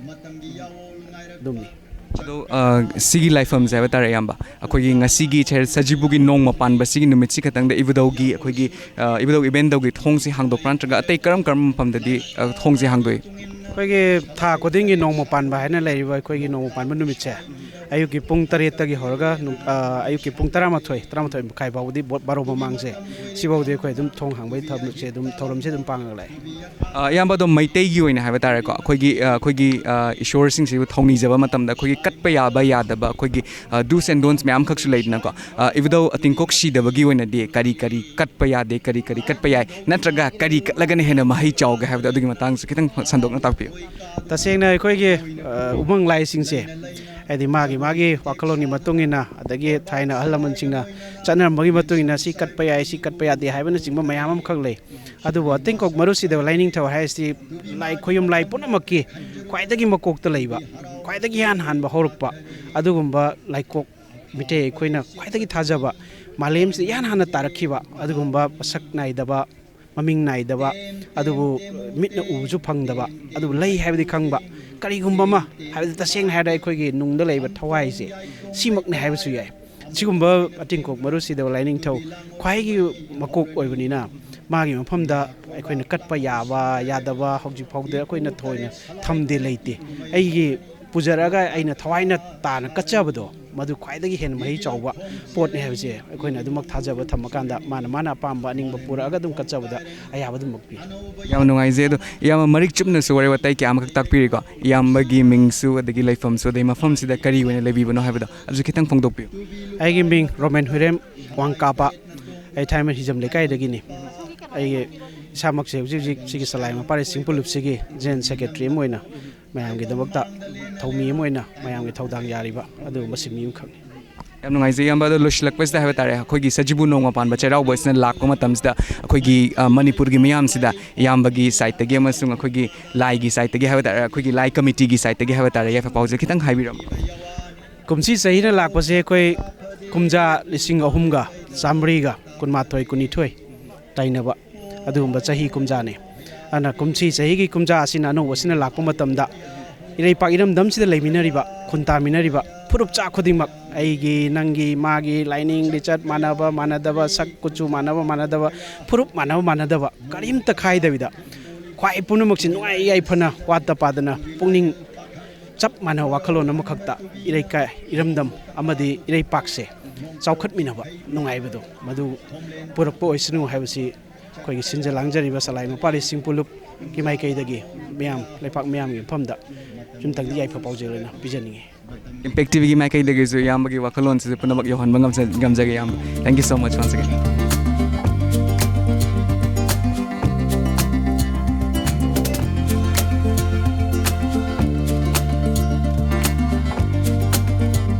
ꯑꯗꯨꯝꯅꯤ꯫ ꯑꯗꯣ, ꯑ, ꯁꯤꯒꯤ ꯂꯥꯏꯐꯝꯁꯦ ꯍꯥꯏꯕ ꯇꯥꯔꯦ, ꯏꯌꯥꯝꯕ, ꯑꯩꯈꯣꯏꯒꯤ ꯉꯁꯤꯒꯤ ꯁꯦ-, ꯁꯖꯤꯕꯨꯒꯤ ꯅꯣꯡꯃ ꯄꯥꯟꯕꯁꯤꯒꯤ ꯅꯨꯃꯤꯠꯁꯤ ꯈꯛꯇꯪꯗ ꯏꯕꯨꯙꯧꯒꯤ, ꯑꯩꯈꯣꯏꯒꯤ, ꯑ, ꯏꯕꯨꯙꯧ ꯏꯕꯦꯟꯗꯧꯒꯤ ꯊꯣꯡꯁꯤ ꯍꯥꯡꯗꯣꯛꯄ꯭ꯔꯥ, ꯅꯠꯇ꯭ꯔꯒ ꯑꯇꯩ ꯀꯔꯝ ꯀꯔꯝꯕ ꯃꯐꯝꯗꯗꯤ, ꯑ, ꯊꯣꯡꯁꯤ ꯍꯥꯡꯗꯣꯛꯏ? ꯑꯩꯈꯣꯏꯒꯤ ꯊꯥ ꯈꯨꯗꯤꯡꯒꯤ ꯅꯣꯡꯃ ꯄꯥꯟꯕ ꯍꯥꯏꯅ ꯂꯩꯔꯤꯕ ꯑꯩꯈꯣꯏꯒꯤ ꯅꯣꯡꯃ ꯄꯥꯟꯕ ꯅꯨꯃꯤꯠꯁꯦ, ꯑꯌꯨꯛꯀꯤ ꯄꯨꯡ ꯇꯔꯦꯠꯇꯒꯤ ꯍꯧꯔꯒ ꯅꯨꯡ-, ꯑ, ꯑꯌꯨꯛꯀꯤ ꯄꯨꯡ ꯇꯔꯥꯃꯥꯊꯣꯏ, ꯇꯔꯥꯃꯥꯊꯣꯏ ꯃꯈꯥꯏ ꯐꯥꯎꯕꯗꯤ ꯕꯣ-, ꯕꯥꯔꯣ ꯃꯃꯥꯡꯁꯦ, ꯁꯤꯐꯥꯎꯗꯤ ꯑꯩꯈꯣꯏ ꯑꯗꯨꯝ ꯊꯣꯡ ꯍꯥꯡꯕꯒꯤ ꯊꯕꯛꯁꯦ ꯑꯗꯨꯝ, ꯊꯧꯔꯝꯁꯦ ꯑꯗꯨꯝ ꯄꯥꯡꯉꯒ ꯂꯥꯛꯑꯦ꯫ ꯑ, ꯏꯌꯥꯝꯕ, ꯑꯗꯣ ꯃꯩꯇꯩꯒꯤ ꯑꯣꯏꯅ ꯍꯥꯏꯕ ꯇꯥꯔꯦꯀꯣ, ꯑꯩꯈꯣꯏꯒꯤ, ꯑ, ꯑꯩꯈꯣꯏꯒꯤ, ꯑ, ꯏꯁꯣꯔꯁꯤꯡꯁꯤꯕꯨ ꯊꯧꯅꯤꯖꯕ ꯃꯇꯝꯗ ꯑꯩꯈꯣꯏꯒꯤ ꯀꯠꯄ ꯌꯥꯕ ꯌꯥꯗꯕ, ꯑꯩꯈꯣꯏꯒꯤ, ꯑ, do's and don'ts ꯃꯌꯥꯝ ꯈꯛꯁꯨ ꯂꯩꯗꯅꯀꯣ꯫ ꯑ, ꯏꯕꯨꯙꯧ ꯑꯇꯤꯡꯀꯣꯛ ꯁꯤꯗꯕꯒꯤ ꯑꯣꯏꯅꯗꯤ ꯀꯔꯤ ꯀꯔꯤ ꯀꯠꯄ ꯌꯥꯗꯦ, ꯀꯔꯤ ꯀꯔꯤ ꯀꯠꯄ ꯌꯥꯏ, ꯅꯠꯇ꯭ꯔꯒ ꯀꯔꯤ ꯀꯠꯂꯒꯅ ꯍꯦꯟꯅ ꯃꯍꯩ ꯆꯥꯎꯒꯦ ꯍꯥꯏꯕꯗꯣ, ꯑꯗꯨꯒꯤ ꯃꯇꯥꯡꯁꯨ ꯈꯤꯇꯪ ꯁꯟꯗꯣꯛꯅ ꯇꯥꯛꯄꯤꯌꯨ꯫ ꯇꯁꯦꯡꯅ ꯑꯩꯈꯣꯏꯒꯤ, ꯑ, ꯎꯃꯪ ꯂꯥꯏꯁꯤꯡꯁꯦ, ꯍꯥꯏꯗꯤ ꯃꯥꯒꯤ ꯃꯥꯒꯤ ꯋꯥꯈꯜꯂꯣꯟꯒꯤ ꯃꯇꯨꯡ ꯏꯟꯅ, ꯑꯗꯒꯤ ꯊꯥꯏꯅ ꯑꯍꯜ ꯂꯃꯟꯁꯤꯡꯅ ꯆꯠꯅꯔꯝꯕꯒꯤ ꯃꯇꯨꯡ ꯏꯟꯅ ꯁꯤ ꯀꯠꯄ ꯌꯥꯏ, ꯁꯤ ꯀꯠꯄ ꯌꯥꯗꯦ ꯍꯥꯏꯕꯅꯆꯤꯡꯕ ꯃꯌꯥꯝ ꯑꯃꯈꯛ ꯂꯩ꯫ ꯑꯗꯨꯕꯨ ꯑꯇꯤꯡꯀꯣꯛ ꯃꯔꯨ ꯁꯤꯗꯕ ꯂꯥꯏꯅꯤꯡꯊꯧ ꯍꯥꯏꯁꯤ ꯂꯥꯏ ꯈꯨꯌꯨꯝ ꯂꯥꯏ ꯄꯨꯝꯅꯃꯛꯀꯤ ꯈ꯭ꯋꯥꯏꯗꯒꯤ ꯃꯀꯣꯛꯇ ꯂꯩꯕ, ꯈ꯭ꯋꯥꯏꯗꯒꯤ ꯏꯍꯥꯟ ꯍꯥꯟꯕ ꯍꯧꯔꯛꯄ ꯑꯗꯨꯒꯨꯝꯕ ꯂꯥꯏꯀꯣꯛ, ꯃꯤꯇꯩ ꯑꯩꯈꯣꯏꯅ ꯈ꯭ꯋꯥꯏꯗꯒꯤ ꯊꯥꯖꯕ, ꯃꯥꯂꯦꯝꯁꯤꯗ ꯏꯍꯥꯟ ꯍꯥꯟꯅ ꯇꯥꯔꯛꯈꯤꯕ ꯑꯗꯨꯒꯨꯝꯕ ꯃꯁꯛ ꯅꯥꯏꯗꯕ, ꯃꯃꯤꯡ ꯅꯥꯏꯗꯕ, ꯑꯗꯨꯕꯨ ꯃꯤꯠꯅ ꯎꯕꯁꯨ ꯐꯪꯗꯕ, ꯑꯗꯨꯕꯨ ꯂꯩ ꯍꯥꯏꯕꯗꯤ ꯈꯪꯕ, ꯀꯔꯤꯒꯨꯝꯕ ꯑꯃ, ꯍꯥꯏꯕꯗꯤ ꯇꯁꯦꯡꯅ ꯍꯥꯏꯔꯕꯗ ꯑꯩꯈꯣꯏꯒꯤ ꯅꯨꯡꯗ ꯂꯩꯕ ꯊꯋꯥꯏꯁꯦ, ꯁꯤꯃꯛꯅꯤ ꯍꯥꯏꯕꯁꯨ ꯌꯥꯏ꯫ ꯁꯤꯒꯨꯝꯕ ꯑꯇꯤꯡꯀꯣꯛ ꯃꯔꯨ ꯁꯤꯗꯕ ꯂꯥꯏꯅꯤꯡꯊꯧ ꯈ꯭ꯋꯥꯏꯒꯤ ꯃꯀꯣꯛ ꯑꯣꯏꯕꯅꯤꯅ, ꯃꯥꯒꯤ ꯃꯐꯝꯗ ꯑꯩꯈꯣꯏꯅ ꯀꯠꯄ ꯌꯥꯕ ꯌꯥꯗꯕ ꯍꯧꯖꯤꯛ ꯐꯥꯎꯗ ꯑꯩꯈꯣꯏꯅ ꯊꯣꯏꯅ ꯊꯝꯗꯦ, ꯂꯩꯇꯦ꯫ ꯑꯩꯒꯤ ꯄꯨꯖꯔꯛꯑꯒ ꯑꯩꯅ ꯊꯋꯥꯏꯅ ꯇꯥꯅ ꯀꯠꯆꯕꯗꯣ, ꯃꯗꯨ ꯈ꯭ꯋꯥꯏꯗꯒꯤ ꯍꯦꯟꯅ ꯃꯍꯩ ꯆꯥꯎꯕ ꯄꯣꯠꯅꯤ ꯍꯥꯏꯕꯁꯦ ꯑꯩꯈꯣꯏꯅ ꯑꯗꯨꯃꯛ ꯊꯥꯖꯕ ꯊꯝꯃꯀꯥꯟꯗ, ꯃꯥꯅ ꯃꯥꯅ ꯑꯄꯥꯝꯕ ꯑꯅꯤꯡꯕ ꯄꯨꯔꯛꯑꯒ ꯑꯗꯨꯝ ꯀꯠꯆꯕꯗ ꯑꯌꯥꯕ ꯑꯗꯨꯝꯃꯛ ꯄꯤ꯫ ꯌꯥꯝ ꯅꯨꯡꯉꯥꯏꯖꯩ꯫ ꯑꯗꯣ ꯏꯌꯥꯝꯕ, ꯃꯔꯤꯛ ꯆꯨꯝꯅꯁꯨ ꯋꯥꯔꯤ ꯋꯥꯇꯥꯏ ꯀꯌꯥ ꯑꯃꯈꯛ ꯇꯥꯛꯄꯤꯔꯤꯀꯣ, ꯏꯌꯥꯝꯕꯒꯤ ꯃꯤꯡꯁꯨ, ꯑꯗꯒꯤ ꯂꯩꯐꯝꯁꯨ, ꯑꯗꯩ ꯃꯐꯝꯁꯤꯗ ꯀꯔꯤ ꯑꯣꯏꯅ ꯂꯩꯕꯤꯕꯅꯣ ꯍꯥꯏꯕꯗꯣ, ꯑꯗꯨꯁꯨ ꯈꯤꯇꯪ ꯐꯣꯡꯗꯣꯛꯄꯤꯌꯨ꯫ ꯑꯩꯒꯤ ꯃꯤꯡ ꯔꯣꯃꯦꯟ ꯍꯨꯏꯔꯦꯝ ꯋꯥꯡꯀꯥꯄꯥ꯫ ꯑꯩ ꯊꯥꯏꯃꯩ ꯍꯤꯖꯝ ꯂꯩꯀꯥꯏꯗꯒꯤꯅꯤ꯫ ꯑꯩꯒꯤ ꯏꯁꯥꯃꯛꯁꯦ ꯍꯧꯖꯤꯛ ꯍꯧꯖꯤꯛ ꯁꯤꯒꯤ ꯆꯂꯥꯏ ꯃꯄꯥꯔꯤ ꯁꯤꯡꯄꯨ ꯂꯨꯞꯁꯤꯒꯤ ꯖꯦꯅꯔꯦꯜ ꯁꯦꯀ꯭ꯔꯦꯇꯔꯤ ꯑꯃ ꯑꯣꯏꯅ ꯃꯌꯥꯝꯒꯤꯗꯃꯛꯇ ꯊꯧꯃꯤ ꯑꯃ ꯑꯣꯏꯅ ꯃꯌꯥꯝꯒꯤ ꯊꯧꯗꯥꯡ ꯌꯥꯔꯤꯕ ꯑꯗꯨꯒꯨꯝꯕ ꯁꯤꯟꯃꯤ ꯑꯃꯈꯛꯅꯤ꯫ ꯌꯥꯝ ꯅꯨꯡꯉꯥꯏꯖꯩ ꯏꯌꯥꯝꯕ꯫ ꯑꯗꯣ ꯂꯣꯏꯁꯤꯜꯂꯛꯄꯁꯤꯗ ꯍꯥꯏꯕ ꯇꯥꯔꯦ, ꯑꯩꯈꯣꯏꯒꯤ ꯁꯖꯤꯕꯨ ꯅꯣꯡꯃ ꯄꯥꯟꯕ ꯆꯩꯔꯥꯎꯕ ꯑꯁꯤꯅ ꯂꯥꯛꯄ ꯃꯇꯝꯁꯤꯗ ꯑꯩꯈꯣꯏꯒꯤ, ꯑ, ꯃꯅꯤꯄꯨꯔꯒꯤ ꯃꯤꯌꯥꯝꯁꯤꯗ ꯏꯌꯥꯝꯕꯒꯤ ꯁꯥꯏꯠꯇꯒꯤ ꯑꯃꯁꯨꯡ ꯑꯩꯈꯣꯏꯒꯤ ꯂꯥꯏꯒꯤ ꯁꯥꯏꯠꯇꯒꯤ ꯍꯥꯏꯕ ꯇꯥꯔꯦ, ꯑꯩꯈꯣꯏꯒꯤ ꯂꯥꯏ ꯀꯃꯤꯇꯤꯒꯤ ꯁꯥꯏꯠꯇꯒꯤ ꯍꯥꯏꯕ ꯇꯥꯔꯦ, ꯌꯥꯏꯐ ꯄꯥꯎꯖꯦꯜ ꯈꯤꯇꯪ ꯍꯥꯏꯕꯤꯔꯝꯃꯨ꯫ ꯀꯨꯝꯁꯤ ꯆꯍꯤꯅ ꯂꯥꯛꯄꯁꯦ ꯑꯩꯈꯣꯏ ꯀꯨꯝꯖꯥ ꯂꯤꯁꯤꯡ ꯑꯍꯨꯝꯒ ꯆꯥꯃꯔꯤꯒ ꯀꯨꯟꯃꯥꯊꯣꯏ, ꯀꯨꯟꯅꯤꯊꯣꯏ ꯇꯥꯏꯅꯕ ꯑꯗꯨꯒꯨꯝꯕ ꯆꯍꯤ ꯀꯨꯝꯖꯥꯅꯤ꯫ ꯑꯗꯨꯅ ꯀꯨꯝꯁꯤ ꯆꯍꯤꯒꯤ ꯀꯨꯝꯖꯥ ꯑꯁꯤꯅ, ꯑꯅꯧꯕꯁꯤꯅ ꯂꯥꯛꯄ ꯃꯇꯝꯗ ꯏꯔꯩꯄꯥꯛ ꯏꯔꯝꯗꯝꯁꯤꯗ ꯂꯩꯃꯤꯟꯅꯔꯤꯕ, ꯈꯨꯟꯗꯥꯃꯤꯟꯅꯔꯤꯕ ꯐꯨꯔꯨꯞꯆꯥ ꯈꯨꯗꯤꯡꯃꯛ, ꯑꯩꯒꯤ, ꯅꯪꯒꯤ, ꯃꯥꯒꯤ, ꯂꯥꯏꯅꯤꯡ ꯂꯤꯆꯠ ꯃꯥꯟꯅꯕ ꯃꯥꯟꯅꯗꯕ, ꯁꯛ ꯀꯨꯆꯨ ꯃꯥꯟꯅꯕ ꯃꯥꯟꯅꯗꯕ, ꯐꯨꯔꯨꯞ ꯃꯥꯟꯅꯕ ꯃꯥꯟꯅꯗꯕ, ꯀꯔꯤꯝꯇ ꯈꯥꯏꯗꯕꯤꯗ ꯈ꯭ꯋꯥꯏ ꯄꯨꯝꯅꯃꯛꯁꯤ ꯅꯨꯡꯉꯥꯏ ꯌꯥꯏꯐꯅ ꯋꯥꯠꯇ ꯄꯥꯗꯅ ꯄꯨꯛꯅꯤꯡ ꯆꯞ ꯃꯥꯟꯅꯕ ꯋꯥꯈꯜꯂꯣꯟ ꯑꯃꯈꯛꯇ ꯏꯔꯩꯀꯥꯏ ꯏꯔꯝꯗꯝ ꯑꯃꯗꯤ ꯏꯔꯩꯄꯥꯛꯁꯦ ꯆꯥꯎꯈꯠꯃꯤꯟꯅꯕ ꯅꯨꯡꯉꯥꯏꯕꯗꯣ ꯃꯗꯨ ꯄꯨꯔꯛꯄ ꯑꯣꯏꯁꯅꯨ ꯍꯥꯏꯕꯁꯤ ꯑꯩꯈꯣꯏꯒꯤ ꯁꯤꯟꯖ ꯂꯥꯡꯖꯔꯤꯕ ꯆꯂꯥꯏ ꯃꯄꯥꯜꯂꯤꯁꯤꯡ ꯄꯨꯂꯞꯀꯤ ꯃꯥꯏꯀꯩꯗꯒꯤ ꯃꯌꯥꯝ ꯂꯩꯄꯥꯛ ꯃꯌꯥꯝꯒꯤ ꯃꯐꯝꯗ ꯑꯃꯨꯛꯇꯪꯗꯤ ꯌꯥꯏꯐ ꯄꯥꯎꯖꯦꯜ ꯑꯣꯏꯅ ꯄꯤꯖꯅꯤꯡꯉꯤ꯫ Impact ꯇꯤꯚꯤꯒꯤ ꯃꯥꯏꯀꯩꯗꯒꯤꯁꯨ ꯏꯌꯥꯝꯕꯒꯤ ꯋꯥꯈꯜꯂꯣꯟꯁꯤꯁꯨ ꯄꯨꯝꯅꯃꯛ ꯌꯧꯍꯟꯕ ꯉꯝꯖ- ꯉꯝꯖꯒꯦ ꯏꯌꯥꯝꯕ꯫ Thank you so much once again.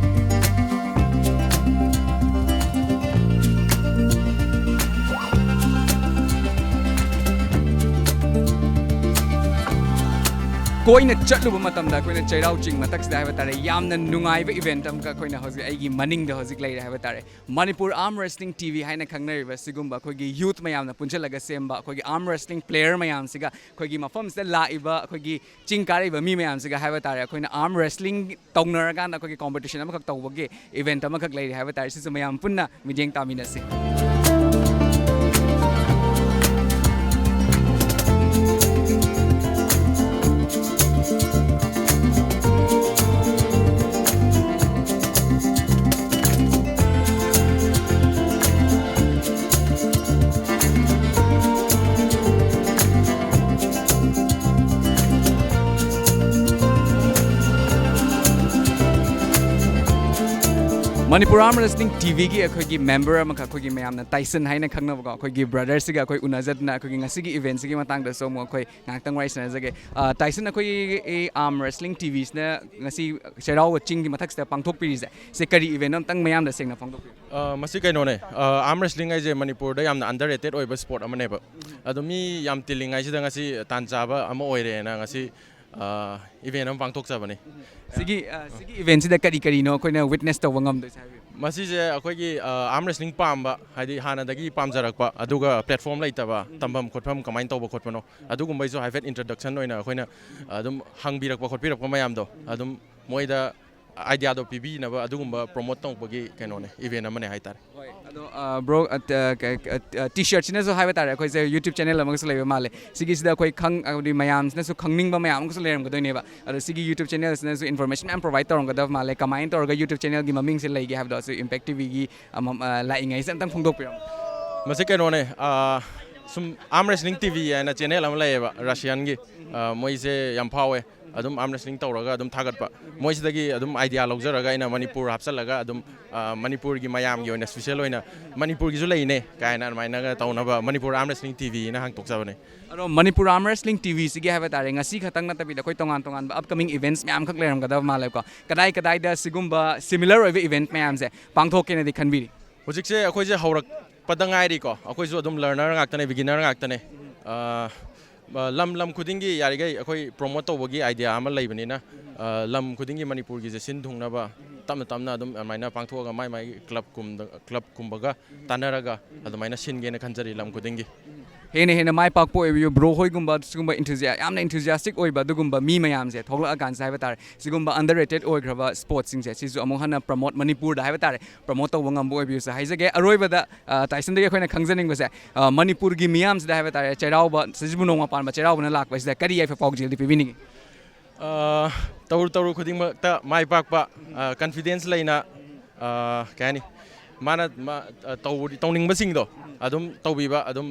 ꯀꯣꯏꯅ ꯆꯠꯂꯨꯕ ꯃꯇꯝꯗ ꯑꯩꯈꯣꯏꯅ ꯆꯩꯔꯥꯎ ꯆꯤꯡ ꯃꯊꯛꯁꯤꯗ ꯍꯥꯏꯕ ꯇꯥꯔꯦ, ꯌꯥꯝꯅ ꯅꯨꯡꯉꯥꯏꯕ event ꯑꯃꯈꯛ ꯑꯩꯈꯣꯏꯅ ꯍꯧꯖꯤꯛ ꯑꯩꯒꯤ ꯃꯅꯤꯡꯗ ꯍꯧꯖꯤꯛ ꯂꯩꯔꯦ ꯍꯥꯏꯕ ꯇꯥꯔꯦ꯫ Manipur Arm Wrestling T V ꯍꯥꯏꯅ ꯈꯪꯅꯔꯤꯕ ꯁꯤꯒꯨꯝꯕ ꯑꯩꯈꯣꯏꯒꯤ youth ꯃꯌꯥꯝꯅ ꯄꯨꯟꯁꯤꯜꯂꯒ ꯁꯦꯝꯕ ꯑꯩꯈꯣꯏꯒꯤ arm wrestling player ꯃꯌꯥꯝꯁꯤꯒ ꯑꯩꯈꯣꯏꯒꯤ ꯃꯐꯝꯁꯤꯗ ꯂꯥꯛꯏꯕ ꯑꯩꯈꯣꯏꯒꯤ ꯆꯤꯡ ꯀꯥꯔꯛꯏꯕ ꯃꯤ ꯃꯌꯥꯝꯁꯤꯒ ꯍꯥꯏꯕ ꯇꯥꯔꯦ, ꯑꯩꯈꯣꯏꯅ arm wrestling ꯇꯧꯅꯔꯀꯥꯟꯗ ꯑꯩꯈꯣꯏꯒꯤ competition ꯑꯃꯈꯛ ꯇꯧꯕꯒꯤ event ꯑꯃꯈꯛ ꯂꯩꯔꯦ ꯍꯥꯏꯕ ꯇꯥꯔꯦ꯫ ꯁꯤꯁꯨ ꯃꯌꯥꯝ ꯄꯨꯟꯅ ꯃꯤꯠꯌꯦꯡ ꯇꯥꯃꯤꯟꯅꯁꯤ꯫ ꯃꯅꯤꯄꯨꯔ Arm Wrestling ꯇꯤ ꯚꯤꯒꯤ ꯑꯩꯈꯣꯏꯒꯤ member ꯑꯃꯈꯛ, ꯑꯩꯈꯣꯏꯒꯤ ꯃꯌꯥꯝꯅ ꯇꯥꯏꯁꯟ ꯍꯥꯏꯅ ꯈꯪꯅꯕꯀꯣ, ꯑꯩꯈꯣꯏꯒꯤ brotherꯁꯤꯒ ꯑꯩꯈꯣꯏ ꯎꯅꯖꯗꯅ ꯑꯩꯈꯣꯏꯒꯤ ꯉꯁꯤꯒꯤ eventꯁꯤꯒꯤ ꯃꯇꯥꯡꯗꯁꯨ ꯑꯃꯨꯛ ꯑꯩꯈꯣꯏ ꯉꯥꯏꯍꯥꯛꯇꯪ ꯋꯥꯔꯤ ꯁꯥꯟꯅꯖꯒꯦ꯫ ꯑ, ꯇꯥꯏꯁꯟ, ꯑꯩꯈꯣꯏꯒꯤ Arm Wrestling ꯇꯤ ꯚꯤꯁꯤꯅ ꯉꯁꯤ ꯆꯩꯔꯥꯎꯕ ꯆꯤꯡꯒꯤ ꯃꯊꯛꯁꯤꯗ ꯄꯥꯡꯊꯣꯛꯄꯤꯔꯤꯁꯦ, ꯁꯤ ꯀꯔꯤ event ꯑꯝꯇꯪ ꯃꯌꯥꯝꯗ ꯁꯦꯡꯅ ꯐꯣꯡꯗꯣꯛꯄꯤꯌꯨ꯫ ꯑ, ꯃꯁꯤ ꯀꯩꯅꯣꯅꯦ, ꯑ, arm wrestling ꯍꯥꯏꯁꯦ ꯃꯅꯤꯄꯨꯔꯗ ꯌꯥꯝꯅ underrated ꯑꯣꯏꯕ sport ꯑꯃꯅꯦꯕ꯫ ꯑꯗꯣ ꯃꯤ ꯌꯥꯝ ꯇꯤꯜꯂꯤꯉꯩꯁꯤꯗ ꯉꯁꯤ ꯇꯥꯟ ꯆꯥꯕ ꯑꯃ ꯑꯣꯏꯔꯦꯅ ꯉꯁꯤ ꯑ, event ꯑꯃ ꯄꯥꯡꯊꯣꯛꯆꯕꯅꯤ꯫ ꯁꯤꯒꯤ, ꯑ, ꯁꯤꯒꯤ eventꯁꯤꯗ ꯀꯔꯤ ꯀꯔꯤꯅꯣ ꯑꯩꯈꯣꯏꯅ witness ꯇꯧꯕ ꯉꯝꯗꯣꯏꯁꯦ ꯍꯥꯏꯕꯤꯌꯨ꯫ ꯃꯁꯤꯁꯦ ꯑꯩꯈꯣꯏꯒꯤ, ꯑ, arm wrestling ꯄꯥꯝꯕ, ꯍꯥꯏꯗꯤ ꯍꯥꯟꯅꯗꯒꯤ ꯄꯥꯝꯖꯔꯛꯄ, ꯑꯗꯨꯒ platform ꯂꯩꯇꯕ, ꯇꯝꯐꯝ ꯈꯣꯠꯐꯝ ꯀꯃꯥꯏꯅ ꯇꯧꯕ ꯈꯣꯠꯄꯅꯣ, ꯑꯗꯨꯒꯨꯝꯕꯩꯁꯨ ꯍꯥꯏꯐꯦꯠ introduction ꯑꯣꯏꯅ ꯑꯩꯈꯣꯏꯅ ꯑꯗꯨꯝ ꯍꯪꯕꯤꯔꯛꯄ ꯈꯣꯠꯄꯤꯔꯛꯄ ꯃꯌꯥꯝꯗꯣ ꯑꯗꯨꯝ ꯃꯣꯏꯗ ꯑꯥꯏꯗꯤꯌꯥꯗꯣ ꯄꯤꯕꯤꯅꯕ ꯑꯗꯨꯒꯨꯝꯕ ꯄ꯭ꯔꯣꯃꯣꯠ ꯇꯧꯕꯒꯤ ꯀꯩꯅꯣꯅꯦ, ꯏꯚꯦꯟ ꯑꯃꯅꯦ ꯍꯥꯏꯇꯥꯔꯦ꯫ ꯍꯣꯏ ꯑꯗꯣ ꯕ꯭ꯔꯣ, ꯇꯤ ꯁꯔꯠꯁꯤꯅꯁꯨ ꯍꯥꯏꯕ ꯇꯥꯔꯦ, ꯑꯩꯈꯣꯏꯁꯦ ꯌꯨꯇ꯭ꯌꯨꯕ ꯆꯦꯅꯦꯜ ꯑꯃꯒꯁꯨ ꯂꯩꯕ ꯃꯥꯜꯂꯦ꯫ ꯁꯤꯒꯤꯁꯤꯗ ꯑꯩꯈꯣꯏ ꯈꯪ ꯍꯥꯏꯕꯗꯤ ꯃꯌꯥꯝꯁꯤꯅꯁꯨ ꯈꯪꯅꯤꯡꯕ ꯃꯌꯥꯝ ꯑꯃꯁꯨ ꯂꯩꯔꯝꯒꯗꯣꯏꯅꯦꯕ꯫ ꯑꯗꯣ ꯁꯤꯒꯤ ꯌꯨꯇ꯭ꯌꯨꯕ ꯆꯦꯅꯦꯜꯁꯤꯅꯁꯨ ꯏꯟꯐꯣꯔꯃꯦꯁꯟ ꯃꯌꯥꯝ ꯄ꯭ꯔꯣꯚꯥꯏꯗ ꯇꯧꯔꯝꯒꯗꯕ ꯃꯥꯜꯂꯦ꯫ ꯀꯃꯥꯏꯅ ꯇꯧꯔꯒ ꯌꯨꯇ꯭ꯌꯨꯕ ꯆꯦꯅꯦꯜꯒꯤ ꯃꯃꯤꯡꯁꯦ ꯂꯩꯒꯦ ꯍꯥꯏꯕꯗꯣ ꯑꯁꯤ ꯏꯝꯄꯦꯛ ꯇꯤꯚꯤꯒꯤ ꯂꯥꯛꯏꯉꯩꯁꯦ ꯑꯝꯇꯪ ꯐꯣꯡꯗꯣꯛꯄꯤꯔꯝꯃꯣ꯫ ꯃꯁꯤ ꯀꯩꯅꯣꯅꯦ, ꯑꯥ, ꯁꯨꯝ ꯑꯥꯔꯝ ꯔꯦꯁꯂꯤꯡ ꯇꯤꯚꯤ ꯍꯥꯏꯅ ꯆꯦꯅꯦꯜ ꯑꯃ ꯂꯩꯌꯦꯕ, ꯔꯁꯤꯌꯥꯟꯒꯤ꯫ ꯑꯥ, ꯃꯣꯏꯁꯦ ꯌꯥꯝ ꯐꯥꯎꯋꯦ, ꯑꯗꯨꯝ ꯑꯥꯔꯝ ꯔꯦꯁꯂꯤꯡ ꯇꯧꯔꯒ ꯑꯗꯨꯝ ꯊꯥꯒꯠꯄ꯫ ꯃꯣꯏꯁꯤꯗꯒꯤ ꯑꯗꯨꯝ ꯑꯥꯏꯗꯤꯌꯥ ꯂꯧꯖꯔꯒ ꯑꯩꯅ ꯃꯅꯤꯄꯨꯔ ꯍꯥꯞꯆꯤꯜꯂꯒ ꯑꯗꯨꯝ, ꯑꯥ, ꯃꯅꯤꯄꯨꯔꯒꯤ ꯃꯌꯥꯝꯒꯤ ꯑꯣꯏꯅ ꯏꯁꯄꯤꯁꯦꯜ ꯑꯣꯏꯅ ꯃꯅꯤꯄꯨꯔꯒꯤꯁꯨ ꯂꯩꯅꯦ ꯀꯥꯏꯅ ꯑꯗꯨꯃꯥꯏꯅꯒ ꯇꯧꯅꯕ ꯃꯅꯤꯄꯨꯔ ꯑꯥꯔꯝ ꯔꯦꯁꯂꯤꯡ ꯇꯤꯚꯤꯅ ꯍꯥꯡꯇꯣꯛꯆꯕꯅꯦ꯫ ꯑꯗꯣ ꯃꯅꯤꯄꯨꯔ ꯑꯥꯔꯝ ꯔꯦꯁꯂꯤꯡ ꯇꯤꯚꯤꯁꯤꯒꯤ ꯍꯥꯏꯕ ꯇꯥꯔꯦ, ꯉꯁꯤ ꯈꯛꯇꯪ ꯅꯠꯇꯕꯤꯗ ꯑꯩꯈꯣꯏ ꯇꯣꯉꯥꯟ ꯇꯣꯉꯥꯟꯕ ꯑꯞꯀꯃꯤꯡ ꯏꯚꯦꯟꯠꯁ ꯃꯌꯥꯝ ꯈꯛ ꯂꯩꯔꯝꯒꯗꯕ ꯃꯥꯜꯂꯦꯀꯣ꯫ ꯀꯗꯥꯏ ꯀꯗꯥꯏꯗ ꯁꯤꯒꯨꯝꯕ ꯁꯤꯃꯤꯂꯔ ꯑꯣꯏꯕ ꯏꯚꯦꯟꯠ ꯃꯌꯥꯝꯁꯦ ꯄꯥꯡꯊꯣꯛꯀꯦꯅꯗꯤ ꯈꯟꯕꯤꯔꯤ? ꯍꯧꯖꯤꯛꯁꯦ ꯑꯩꯈꯣꯏꯁꯦ ꯍꯧꯔꯛꯄꯗ ꯉꯥꯏꯔꯤꯀꯣ, ꯑꯩꯈꯣꯏꯁꯨ ꯑꯗꯨꯝ ꯂꯔꯅꯔ ꯉꯥꯛꯇꯅꯦ, ꯕꯤꯒꯤꯅꯔ ꯉꯥꯛꯇꯅꯦ꯫ ꯑꯥ, ꯂꯝ ꯂꯝ ꯈꯨꯗꯤꯡꯒꯤ ꯌꯥꯔꯤꯈꯩ ꯑꯩꯈꯣꯏ ꯄ꯭ꯔꯣꯃꯣꯠ ꯇꯧꯕꯒꯤ ꯑꯥꯏꯗꯤꯌꯥ ꯑꯃ ꯂꯩꯕꯅꯤꯅ, ꯑꯥ, ꯂꯝ ꯈꯨꯗꯤꯡꯒꯤ ꯃꯅꯤꯄꯨꯔꯒꯤꯁꯦ ꯁꯤꯟ ꯊꯨꯡꯅꯕ ꯇꯞꯅ ꯇꯞꯅ ꯑꯗꯨꯝ ꯑꯗꯨꯃꯥꯏꯅ ꯄꯥꯡꯊꯣꯛꯑꯒ ꯃꯥꯏ ꯃꯥꯏ ꯀ꯭ꯂꯕꯀꯨꯝꯕꯗ, ꯀ꯭ꯂꯕꯀꯨꯝꯕꯒ ꯇꯥꯟꯅꯔꯒ ꯑꯗꯨꯃꯥꯏꯅ ꯁꯤꯟꯒꯦꯅ ꯈꯟꯖꯔꯤ ꯂꯝ ꯈꯨꯗꯤꯡꯒꯤ꯫ ꯍꯦꯟꯅ ꯍꯦꯟꯅ ꯃꯥꯏ ꯄꯥꯛꯄ ꯑꯣꯏꯕꯤꯌꯨ꯫ ꯕ꯭ꯔꯣ ꯍꯣꯏꯒꯨꯝꯕ ꯁꯤꯒꯨꯝꯕ enthusiastic, ꯌꯥꯝꯅ enthusiastic ꯑꯣꯏꯕ ꯑꯗꯨꯒꯨꯝꯕ ꯃꯤ ꯃꯌꯥꯝꯁꯦ ꯊꯣꯛꯂꯛꯑꯀꯥꯟꯁꯤꯗ ꯍꯥꯏꯕ ꯇꯥꯔꯦ, ꯁꯤꯒꯨꯝꯕ underrated ꯑꯣꯏꯈ꯭ꯔꯕ ꯁ꯭ꯄꯣꯔꯠꯁꯤꯡꯁꯦ ꯁꯤꯁꯨ ꯑꯃꯨꯛ ꯍꯟꯅ ꯄ꯭ꯔꯃꯣꯠ, ꯃꯅꯤꯄꯨꯔꯗ ꯍꯥꯏꯕ ꯇꯥꯔꯦ, ꯄ꯭ꯔꯃꯣꯠ ꯇꯧꯕ ꯉꯝꯕ ꯑꯣꯏꯕꯤꯌꯨꯁꯦ ꯍꯥꯏꯖꯒꯦ꯫ ꯑꯔꯣꯏꯕꯗ ꯑ, ꯇꯥꯏꯁꯟꯗꯒꯤ ꯑꯩꯈꯣꯏꯅ ꯈꯪꯖꯅꯤꯡꯕꯁꯦ, ꯑ, ꯃꯅꯤꯄꯨꯔꯒꯤ ꯃꯤꯌꯥꯝꯁꯤꯗ ꯍꯥꯏꯕ ꯇꯥꯔꯦ, ꯆꯩꯔꯥꯎꯕ, ꯁꯖꯤꯕꯨ ꯅꯣꯡꯃ ꯄꯥꯟꯕ ꯆꯩꯔꯥꯎꯕꯅ ꯂꯥꯛꯄꯁꯤꯗ ꯀꯔꯤ ꯌꯥꯏꯐ ꯄꯥꯎꯖꯦꯜꯗꯤ ꯄꯤꯕꯤꯅꯤꯡꯉꯤ? ꯑꯥ, ꯇꯧꯔꯨ ꯇꯧꯔꯨ ꯈꯨꯗꯤꯡꯃꯛꯇ ꯃꯥꯏ ꯄꯥꯛꯄ, ꯑꯥ, ꯀꯟꯐꯤꯗꯦꯟꯁ ꯂꯩꯅ, ꯑꯥ, ꯀꯩ ꯍꯥꯏꯅꯤ, ꯃꯥꯅ ꯃꯥ, ꯑꯥ, ꯇꯧꯕꯗꯤ, ꯇꯧꯅꯤꯡꯕꯁꯤꯡꯗꯣ ꯑꯗꯨꯝ ꯇꯧꯕꯤꯕ, ꯑꯗꯨꯝ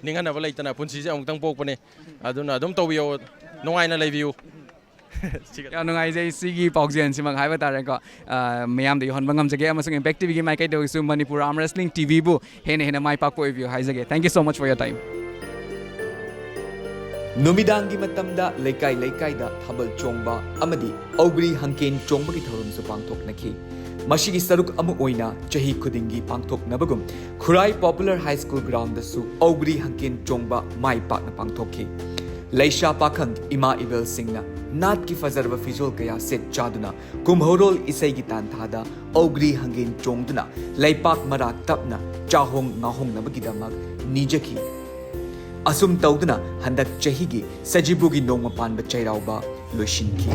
ꯅꯤꯡꯍꯟꯅꯕ ꯂꯩꯇꯅ, ꯄꯨꯟꯁꯤꯁꯦ ꯑꯃꯨꯛꯇꯪ ꯄꯣꯛꯄꯅꯦ, ꯑꯗꯨꯅ ꯑꯗꯨꯝ ꯇꯧꯕꯤꯌꯣ, ꯅꯨꯡꯉꯥꯏꯅ ꯂꯩꯕꯤꯌꯨ꯫ ꯌꯥꯝ ꯅꯨꯡꯉꯥꯏꯖꯩ, ꯁꯤꯒꯤ ꯄꯥꯎꯖꯦꯜꯁꯤꯃꯛ ꯍꯥꯏꯕ ꯇꯥꯔꯦꯀꯣ, ꯑ, ꯃꯌꯥꯝꯗ ꯌꯧꯍꯟꯕ ꯉꯝꯖꯒꯦ꯫ ꯑꯃꯁꯨꯡ ꯏꯝꯄꯦꯛ ꯇꯤꯚꯤꯒꯤ ꯃꯥꯏꯀꯩꯗꯒꯤꯁꯨ ꯃꯅꯤꯄꯨꯔ ꯑꯥꯔꯝ ꯔꯦꯁꯂꯤꯡ ꯇꯤꯚꯤꯕꯨ ꯍꯦꯟꯅ ꯍꯦꯟꯅ ꯃꯥꯏ ꯄꯥꯛꯄ ꯑꯣꯏꯕꯤꯌꯨ ꯍꯥꯏꯖꯒꯦ꯫ Thank you so much for your time. ꯅꯨꯃꯤꯗꯥꯡꯒꯤ ꯃꯇꯝꯗ ꯂꯩꯀꯥꯏ ꯂꯩꯀꯥꯏꯗ ꯊꯥꯕꯜ ꯆꯣꯡꯕ ꯑꯃꯗꯤ ꯑꯧꯒ꯭ꯔꯤ ꯍꯪꯀꯦꯟ ꯆꯣꯡꯕꯒꯤ ꯊꯧꯔꯝꯁꯨ ꯄꯥꯡꯊꯣꯛꯅꯈꯤ꯫ ꯃꯁꯤꯒꯤ ꯁꯔꯨꯛ ꯑꯃ ꯑꯣꯏꯅ ꯆꯍꯤ ꯈꯨꯗꯤꯡꯒꯤ ꯄꯥꯡꯊꯣꯛꯅꯕꯒꯨꯝ ꯈꯨꯔꯥꯏ ꯄꯣꯄꯨꯂꯔ ꯍꯥꯏ ꯁ꯭ꯀꯨꯜ ꯒ꯭ꯔꯥꯎꯟꯗꯁꯨ ꯀꯧꯒ꯭ꯔꯤ ꯍꯪꯀꯦꯟ ꯆꯣꯡꯕ ꯃꯥꯏ ꯄꯥꯛꯅ ꯄꯥꯡꯊꯣꯛꯈꯤ꯫ ꯂꯩꯁꯥ ꯄꯥꯈꯪ ꯏꯃꯥ ꯏꯕꯦꯜꯁꯤꯡꯅ ꯅꯥꯠꯀꯤ ꯐꯖꯔꯕ ꯐꯤꯖꯣꯜ ꯀꯌꯥ ꯁꯦꯠ ꯆꯥꯗꯨꯅ ꯀꯨꯝꯍꯧꯔꯣꯜ ꯏꯁꯩꯒꯤ ꯇꯥꯟꯊꯥꯗ ꯀꯧꯒ꯭ꯔꯤ ꯍꯪꯒꯦꯟ ꯆꯣꯡꯗꯨꯅ ꯂꯩꯄꯥꯛ ꯃꯔꯥ ꯇꯞꯅ ꯆꯥꯍꯣꯡ ꯉꯥꯍꯣꯡꯅꯕꯒꯤꯗꯃꯛ ꯅꯤꯖꯈꯤ꯫ ꯑꯁꯨꯝ ꯇꯧꯗꯨꯅ ꯍꯟꯗꯛ ꯆꯍꯤꯒꯤ ꯁꯖꯤꯕꯨꯒꯤ ꯅꯣꯡꯃ ꯄꯥꯟꯕ ꯆꯩꯔꯥꯎꯕ ꯂꯣꯏꯁꯤꯟꯈꯤ꯫